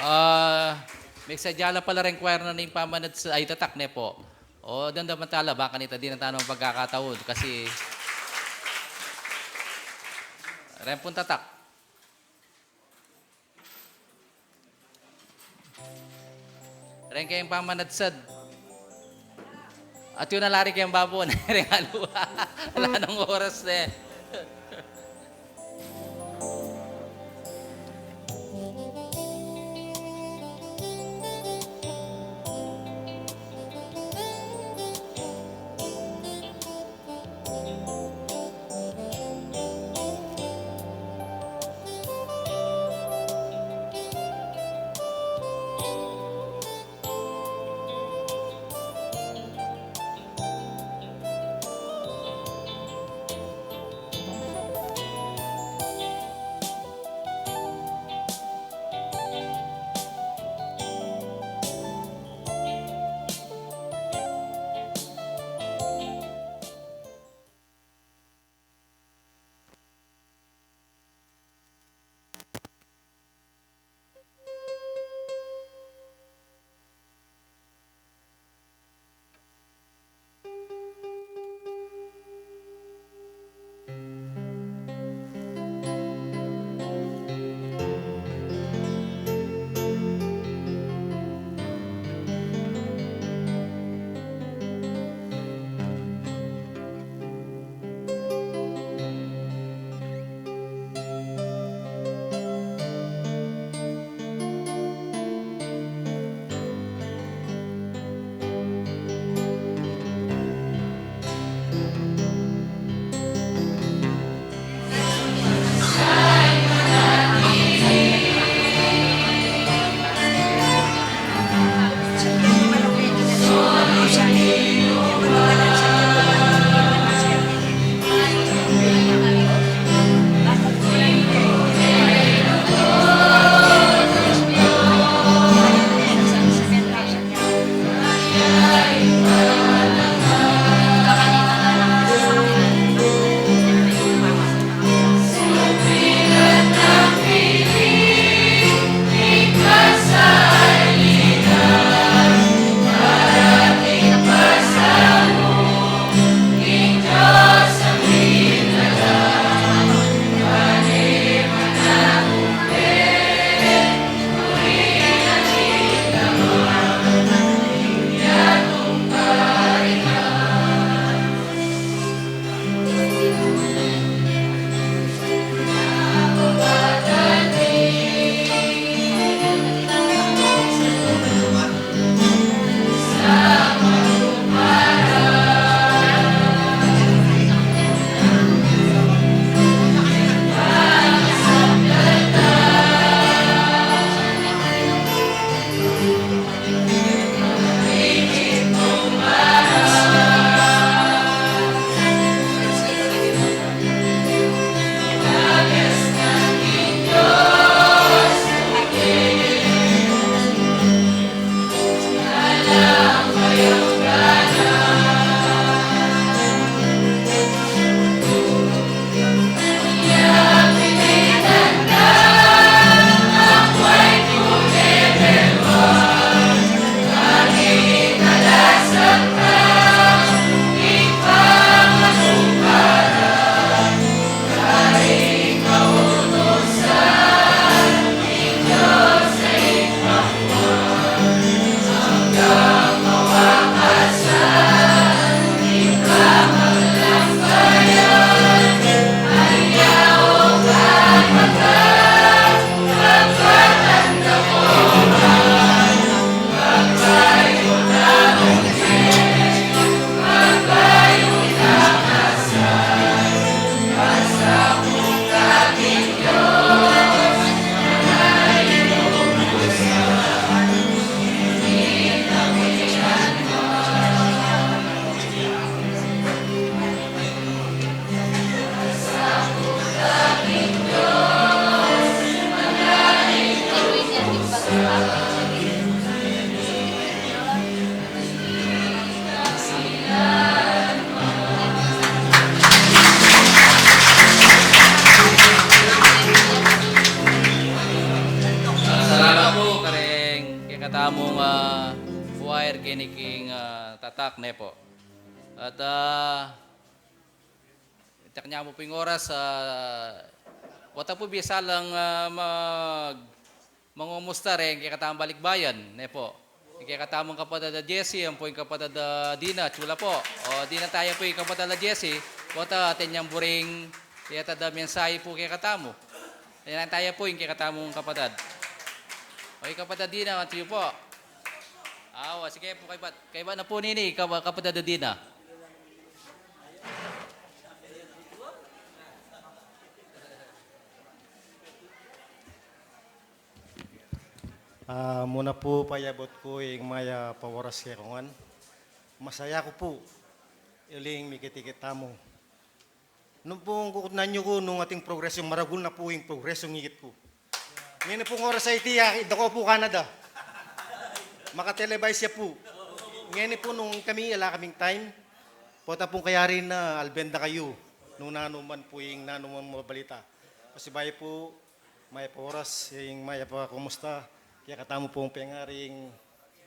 Ah, migsadya la pala reng choir na ning pamanad sa, ay, tatak ne po. O, damdaman tala, baka kanita dinan tana magkakataud kasi reng pung tatak. Reng keng pamanadsad. At yu na la rin keng babo na reng aluwa. Ala nang oras ne. King, ah, tatak ne po. At, ah, itak nya mu pu ing oras, ah, wata pu bisa lang, ah, mag-, mangumusta reng kekatamung balikbayan, ne po. Ing kekatamung kapatad a Jessie, ampo ing kapatad a Dina, Chula po. O, Dina, taya pu ing kapatad a Jessie, wata atin yang buring, kaya tada mensahe pu kekatamu. Ayan, taya pu ing kekatamung kapatad. O, ing kapatad Dina, antiyu po. Awa, sige pu, kaybat, kaybat na pu nini, kapa-, kapatad Dina. Ah, muna pu, payabut ku ing mayap a oras kekongan. Masaya ku pu, uling mikit-ikit tamu. Nung pung kukutnan yu ku nung ating progreso, maragul na pu ing progreso ning ikit ku. Ngeni pung oras a iti, ah, idako pu Canada. Makatelevise ya pu. Ngeni pu nung kami, ala kaming time. Pota pung kayari na alben da kayu nung nanu man pu ing nanu mang mabalita. Pasibayu pu, mayap a oras, ing mayap a kumusta kekatamu pung pengaring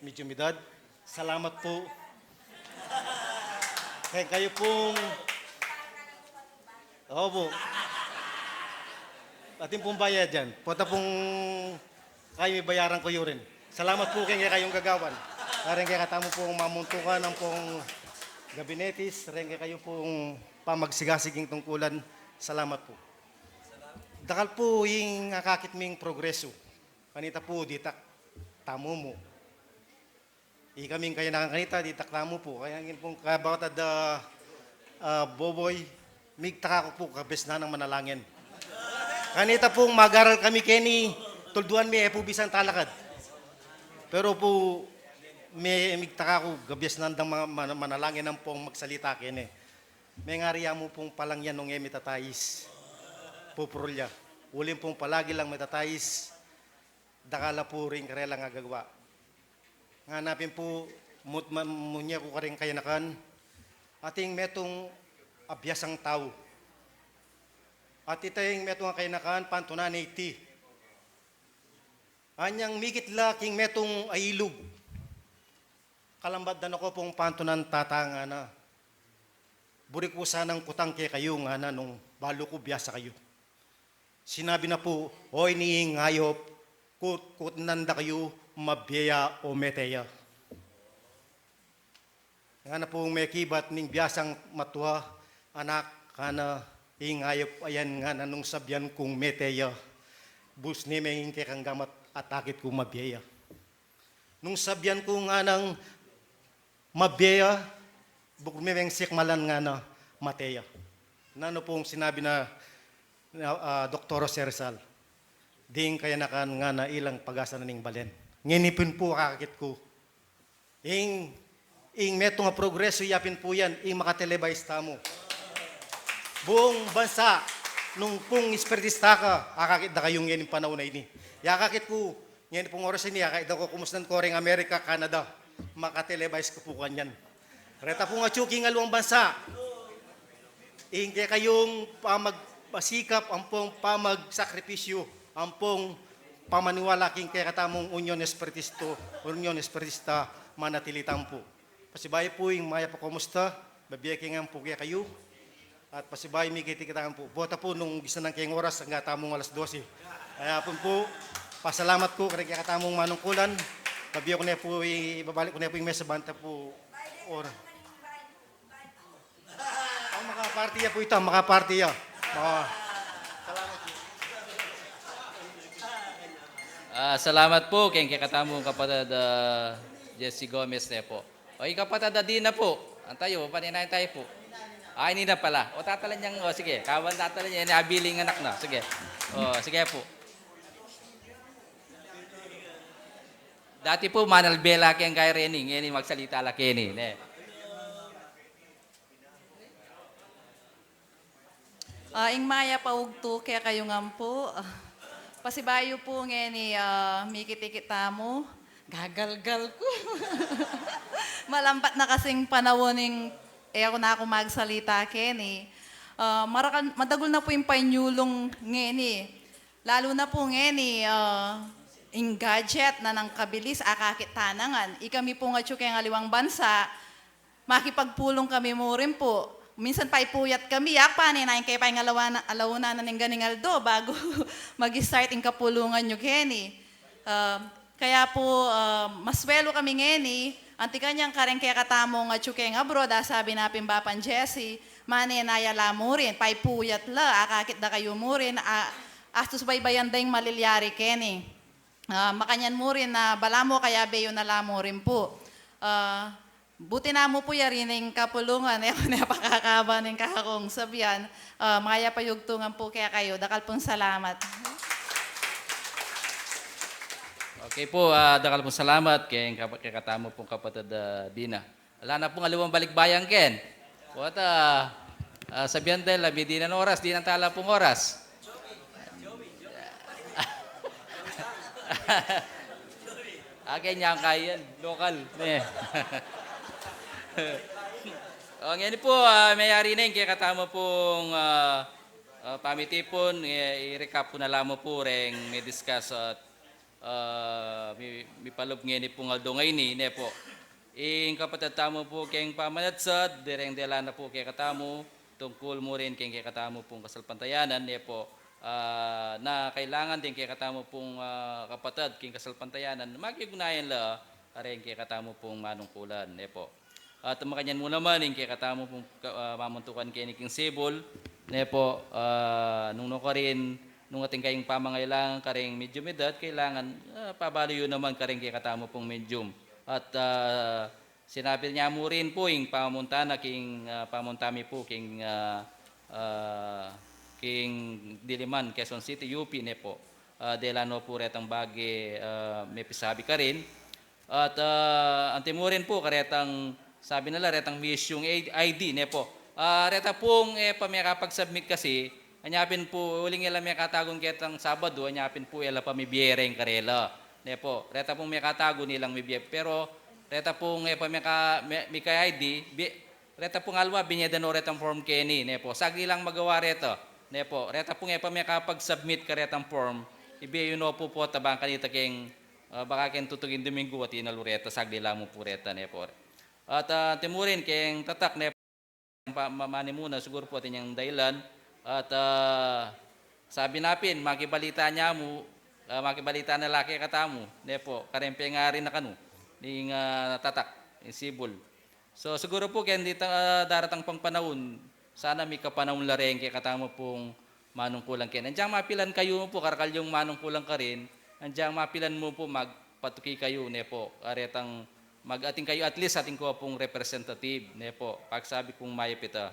medyo may edad. Salamat pu. Keng kayu pung, opu. Atin pung bayad yan. Pota pung kayu, bayaran ku yu rin. Salamat pu keng kekayung gagawan. Reng kekatamu pung mamuntukan ampong gabinetis, reng kekayu pung pamagsigasig king tungkulan. Salamat pu. Dakal pu ing akakit ming progreso. Kanita pu, ditak tamu mu. Ikaming kayanakan kanita, ditak tamu pu. Kaya ngeni pung kabatad a, ah, Boboy, migtaka ku pu, kabiasnan nang manalangin. Kanita pung magaral kami keni, tulduan mi, e pu bisang talakad. Pero pu, mi-, migtaka ku, kabiasnan dang ma-, ma-, manalangin ampong magsalita keni. Mengari ya mu pung palang yan nung e mitatais. Pupurul ya. Uling pung palagi lang mitatais, dakal la pu ring karelang agagawa. Ngana pin pu, mut-, ma-, munye ku karing kayanakan, atin metung a biasang tau. At ita ing metung a kayanakan, pantunan ne iti. Anyang mikit la king metung a ilug, kalambat da na ko pung pantunan, tata, ngana. Buri ku sanang kutang kekayu, ngana, nung balu ku biasa kayu. Sinabi na pu, o ini ing ayup, kut-, kutnan da kayu, mabie ya o mete ya. Ngana pung mekibat ning biasang matua, anak, ngana, ing ayup a yan, ngana, nung sabian kung mete ya, busne me ing kekang gamat at akit ku mabie ya. Nung sabian ku nganang mabie ya, bukmemeng sikmalan, ngana, mate ya. Nanu pung sinabi na, na, ah, Doktor Jose Rizal, ding kayanakan, ngana, ilang pag-asa na ning balen. Ngeni pin pu akakit ku. Ing, ing metung a progreso ya pin pu yan, ing makatelevise tamu. Buung bansa, nung pung espiritista ka, akakit da kayu ngeni panaun a ini. Akakit ku, ngeni pung oras ini, akakit da ku kumusnan ko reng Amerika, Canada. Makatelevise ku pu kanyan. Reta pung atyu king aliwang bansa. Ing kekayung pamagpasikap, ampong pamagsakripisyu, ampong pamaniwala king kekatamung Union Espiritista, Union Espiritista, manatili tamu pu. Pasibayu pu ing mayap a kumusta, mabie king ampu kekayu. At pasibayu mikit-ikit tamu pu. Bota pu nung gisa nang keng oras, angga tamung alas dose. Kaya pun pu, pasalamat ku kareng kekatamung manungkulan. Mabie ku ne pu, ibabalik ku ne pu ing mesa banta pu. Or, ah, makaparty ya pu ita, makaparty ya. Ah. Ah, salamat pu keng kekatamung kapatad, ah, Jesse Gomez ne pu. O, ing kapatad a Dina pu. Antayu, paninayan tayu pu. Ah, ini na pala. O, tatalan yang, o, sige. Kawan tatalan yang, ini abiling anak na. Sige. O, sige pu. Dati pu, manalbe la keng kay Reni. Ngeni magsalita la keni, ne. Ah, ing mayap a ugtu kekayu ngan pu. Ah, pasibayu pu ngeni, ah, mikit-ikit tamu. Gagalgal ku. Malambat na kasing panaun ing e ku na ku magsalita keni. Ah, marakan-, madagul na pu ing painyulung ngeni. Lalu na pu ngeni, ah, ing gadget na nang kabilis, akakit ta na ngan. Ikami pung atyu keng aliwang bansa, makipagpulung kami mu rin pu. Minsan paipuyat kami, yak pane na ing kaya pa ing alauna, alauna na ning ganing aldo bago mag-start ing kapulungan yu keni. Ah, kaya pu, ah, maswelu kami ngeni, anti kanyang kareng kekatamung atyu keng abroad, asabi na pin Bapang Jesse, mane na ya la mu rin, paipuyat la, akakit da kayu mu rin, a, astus baybayan da ing malilyari keni. Ah, makanyan mu rin na balamu kayabe yu na la mu rin pu. Ah, buti na mu pu yari ning kapulungan, e ku ne pakakaba ning kakung sabian. Ah, mayap a yugtungan pu kekayu. Dakal pung salamat. Okay pu, ah, dakal pung salamat keng kap-, kekatamu pung kapatad, ah, Dina. Ala na pung aliwang balikbayan ken. Pota, ah, sabian da la, mi dinan oras, dinan tala pung oras. Akin yang kayan, lokal, ne. O, ngeni pu, ah, meyari na ing kekatamu pung, ah, ah, pamitipun, e, i-recap ku na la mu pu reng me-discuss at ah, mi-, mipalub ngeni pung aldo ngeni, ne pu. Ing kapatad tamu pu keng pamanatsad, dereng dela na pu kekatamu, tungkul mu rin keng kekatamu pung kasalpantayanan, ne pu. Ah, na kailangan deng kekatamu pung, ah, kapatad keng kasalpantayanan, makipagugnayan la kareng kekatamu pung manungkulan, ne pu. At makanyan mu naman ing kekatamu pung ka-, ah, mamuntukan keni king Cebu, ne pu, ah, nung nukarin, nung atin kayung pamangailangan kareng medium edad, kailangan, ah, pabalu yu naman kareng kekatamu pung medium. At, ah, sinabi na mu rin pu ing pamunta na king, ah, pamunta mi pu king, ah, ah, king Diliman, Quezon City, U P, ne pu. Ah, dela no pu retang bage, ah, mepisabi karin. At, ah, anti mu rin pu, karetang, sabi na la, retang misyung I D, ne pu. Ah, reta pung, e pa mekapag-submit kasi, anya pin pu, uling e la mekatagun ketang Sabadu, anya pin pu e la pa mibie reng karela. Ne pu, reta pung mekatagun, e lang mibie. Pero, reta pung e pa meka-, me-, mika-I D, bi-, reta pung aliwa, binye da no retang form keni, ne pu. Sagli lang magawa reta, ne pu. Reta pung e pa mekapag-submit karetang form, ibie yu no pu pota bang kanita keng, ah, baka keng tutuking Domingo, atin na lu reta, sagli la mu pu reta, ne pu. At, ah, anti mu rin keng tatak, ne pu, pa-, ma-, mani mu na, siguru pu atin yang dailan. At, ah, sabi na pin, makibalita na mu, ah, makibalita na la kekatamu, ne pu, kareng pengari na kanu ning, ah, tatak, ing Cebu. So, siguru pu keng dita-, ah, daratang pang panaun, sana mika panaun la reng kekatamu pung manungkulan keni. Anyang mapilan kayu pu, karakal yung manungkulan karin, anyang mapilan mu pu, magpatuki kayu, ne pu, karetang mag-atin kayu, at least atin ko pung representative, ne pu, pagsabi kung mayap ita.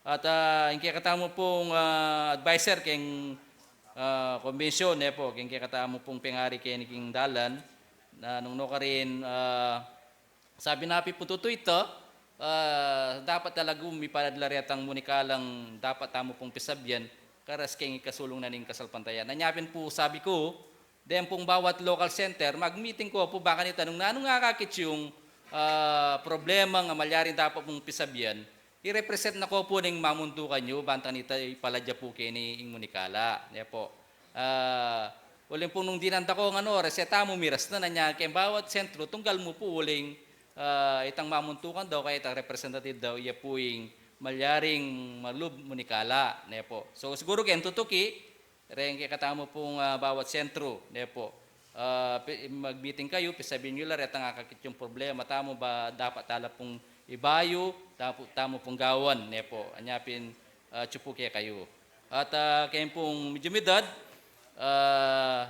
At, ah, ing kekatamu pung, ah, adviser keng, ah, konbensyon, ne pu, keng kekatamu pung pengari keni king dalan, na nung nukarin, ah, sabi na pin pu, tutu ita, ah, dapat talaga mipalad la retang munikalang dapat tamu pung pisabian, karas keng ikasulung na ning kasalpantayanan. Anya pin pu, sabi ku, deng pung bawat local center, mag-meeting ko pu, bang kanita nung nanung akakit yung, ah, problemang malyaring dapat mung pisabian, i-represent na ko pu ning mamuntukan yu, bang kanita ipalad ya pu keni ing munikala, ne pu. Ah, uling pu nung dinan da ko ngan oras, e tamu miras na, anya keng bawat sentro, tunggal mu pu uling, ah, itang mamuntukan da o kaya itang representative da, iya pu ing malyaring malub munikala, ne pu. So, siguru keng tutuki reng kekatamu pung, ah, bawat sentro, ne pu. Ah, pi-, mag-meeting kayu, pisabian yu la retang akakit yung problema tamu, ba dapat tala pung ibayu, dapat tamu pung gawan, ne pu. Anya pin, ah, atyu pu kekayu. At, ah, keng pung medium edad, ah,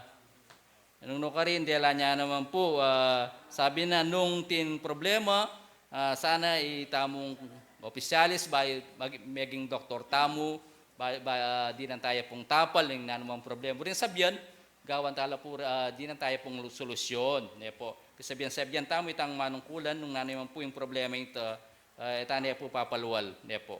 nung nukarin, dela na naman pu, ah, sabi na nung atin problema, ah, sana itamung opisyalis, ba, mag-, meging doktor tamu, ba, ba, ah, dinan taya pung tapal ing nanumang problema. Buring sabian, gawan tala pu, ah, dinan taya pung lu-, solusyon, ne pu. Pisabian-sabian tamu itang manungkulan, nung nanu man pu ing problema ita, ah, e ta ne pu papalual, ne pu.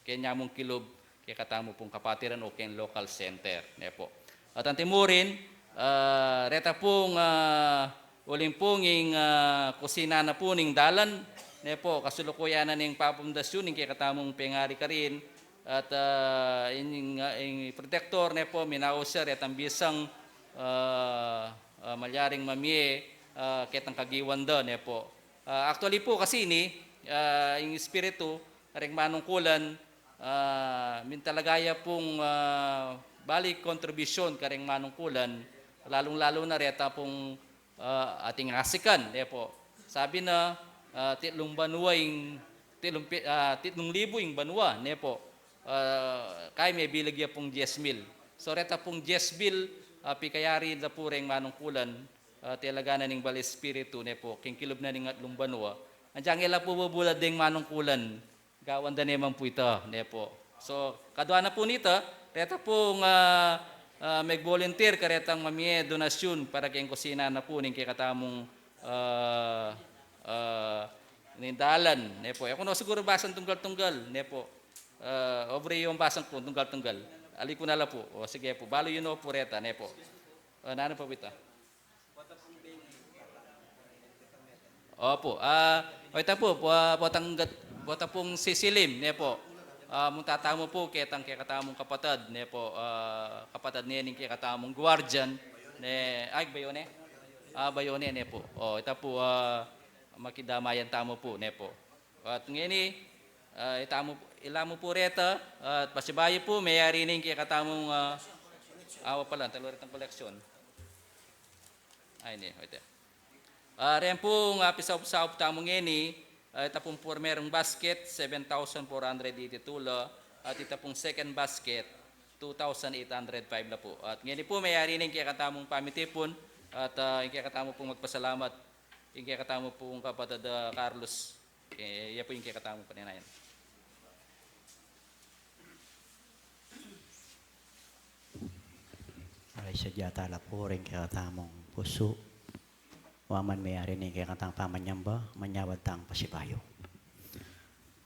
Keng nyamung kilub, kekatamu pung kapatiran o keng local center, ne pu. At anti mu rin, ah, reta pung, ah, uling pung ing, ah, kusina na pu ning dalan, ne pu, kasalukuyan na ning papundasyon ning kekatamung pengari karin, at, ah, ing, ah, ing protektor, ne pu, minaus ya retang bisang, ah, ah, malyaring mamie, ah, ketang kagiwan da, ne po. Ah, actually po kasi ini, ah, ing espiritu reng manungkulan, ah, mintalaga ya pung, ah, balik kontribusyon kareng manungkulan, lalung-lalu na reta pung, ah, ating asikan, ne po. Sabi na, ah, titlung banua ing, titlung pi-, ah, titlung libu ing banua, ne po. Ah, kaya mebilag ya pung dyes mil. So, reta pung dyes mil, ah, pikayari da pu reng manungkulan, ah, talaga na ning bale espiritu, ne po, king kilub na ning atlung banua. Anjang e la pu bubulad deng manungkulan, gawan da ne man pu ita, ne po. So, kadua na pu nita, reta pung, ah, ah, meg-volunteer karetang mamie donasyun para keng kusina na pu ning kekatamung, ah, ah, ning dalan, ne po. E ku no siguru basang tunggal-tunggal, ne po. Ah, obre yung basang ku, tunggal-tunggal. Ali ku na la pu. O, sige pu. Balu yu no pu reta, ne po. Ah, nanu pa pu ita? Opo. Ah, o ita pu, pu-, ah, potang gat-, pota pung sisilim, ne po. Ah, mung tatamu pu, ketang kekatamung kapatad, ne po. Ah, kapatad ne ning kekatamung guardian, ne, ay, bayu ne. Ah, bayu ne, ne po. O, ita pu, ah, makidamayan tamu pu, ne po. At ngeni, ah, itamu, ila mu pu reta, at pasibayu pu, meyari ne ing kekatamung, ah, awa pala, talu retang koleksyon. Ay, ne, wait, eh. Ah, ren pung, ah, pisaup-saup tamu ngeni, ah, ita pung purmerung basket, seven thousand four hundred eighty-two la, at ita pung second basket, two thousand eight hundred five la pu. At ngeni pu, meyari ne ing kekatamung pamitipun, at, ah, ing kekatamu pung magpasalamat, ing kekatamu pung kapatad, ah, Carlos. Eh, ya pu ing kekatamung paninayan. Alay, sadya tala pu ring kekatamung pusu. Wa man meyari ne ing kekatang pamanyamba, manyawad tang pasibayu.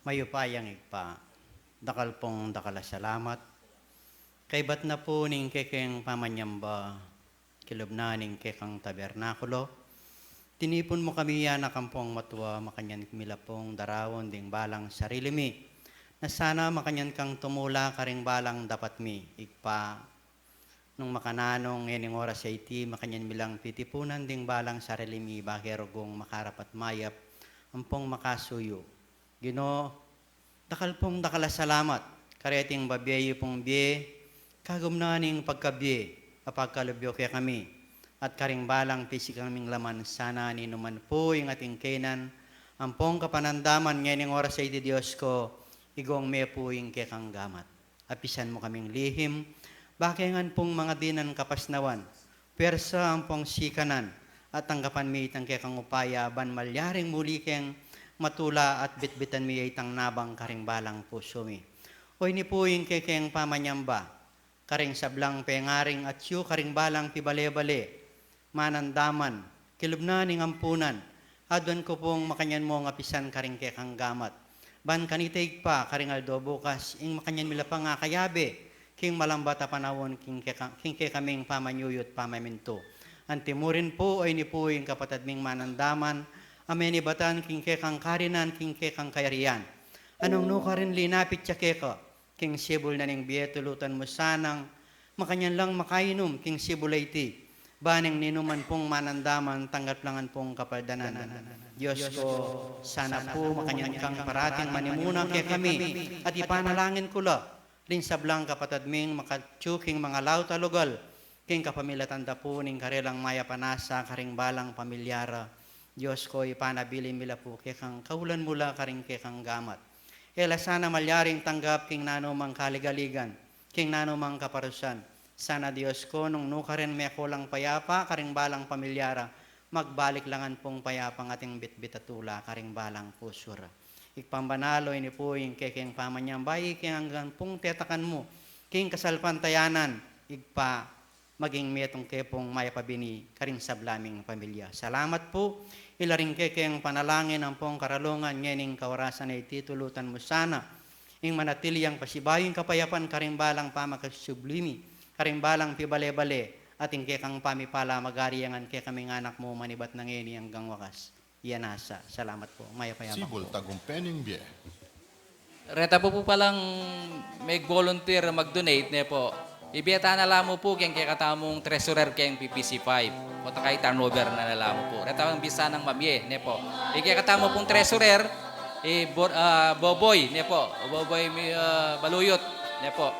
Mayupayang Ibpa, dakal pung dakal a salamat. Kaybat na pu ning kekeng pamanyamba, kilub na ning kekang tabernakulo, tinipun mu kami, anak ampong matua, makanyan mi la pung daraun ding balang sarili mi, na sana makanyan kang tumula karing balang dapat mi, Ibpa. Nung makananu ngening oras a iti, makanyan mi lang pitipunan ding balang sarili mi, bage rugung makarapat mayap ampong makasuyu. Ginu, dakal pung dakal a salamat, kareting babie yu pung bie, kagum na ning pagkabie, a pagkalub yu kekami, at karing balang pisi kaming laman sana ninuman pu ing ating kainan, ampong kapanandaman ngening oras a iti Dios ku, igong me pu ing kekang gamat. Apisan mu kaming lihim, bage ngan pung mangadinan kapasnawan, pwersa ampong sikanan, at tanggapan mi itang kekang upaya, ban malyaring muli keng matula at bitbitan mi itang nabang karing balang pusu mi. O ini pu ing kekeng pamanyamba, karing sablang pengaring atyu karing balang pibale-bale, manandaman, kilub na ning ampunan, aduan ku pung makanyan mung apisan karing kekang gamat. Ban kanita Ibpa, karing aldo bukas, ing makanyan mi la pang akayabe, king malambat a panaun, king keka-, king kekaming pamanyuyu't pamamintu. Anti mu rin pu, o ini pu ing kapatad ming manandaman, a menibatan king kekang karinan, king kekang kayarian. Nung nukarin linapit ya keka, king sibul na ning bie tulutan mu sanang, makanyan lang makainum king sibul a iti. Ban ing ninuman pung manandaman tanggap la ngan pung kapaldanan. Dios ku, sana pu makanyan kang parating manimuna kekami, at ipanalangin ku la ring sablang kapatad ming makatyu king mangalaut a lugal, king kapamilatan da pu ning karelang mayap a nasa karing balang pamilyara. Dios ku, ipanabilin mi la pu kekang kaulan mu la karing kekang gamat. E la sana malyaring tanggap king nanumang kaligaligan, king nanumang kaparusan. Sana Dios ku, nung nukarin mekulang payapa karing balang pamilyara, magbalik la ngan pung payapang ating bitbit a tula karing balang pusu ra. Ibpang banal, o ini pu ing kekeng pamanyamba, king anggang pung tetakan mu king kasalpantayanan, Ibpa, maging metung ke pung mayap a bini karing sabla ming pamilya. Salamat pu, ila ring kekeng panalangin ampong karalungan ngening kaorasan a iti tulutan mu sana ing manatili yang pasibayu ing kapayapan karing balang pamakasubli mi, karing balang pibale-bale, at ing kekang pamipala magari ya ngan kekaming anak mu manibat na ngeni anggang wakas. Iya nasa. Salamat pu. Mayap a yabang pu. Sibul, tagumpay ning bie. Reta pu pu palang meg-volunteer mag-donate, ne po. Ibie ta na la mu pu keng kekatamung treasurer keng P P C five. Kota kay turnover na na la mu pu. Reta ang bisa nang mamie, ne po. Ing kekatamu pung treasurer, i Bo-, ah, Boboy, ne po. Boboy mi, ah, Baluyot, ne po.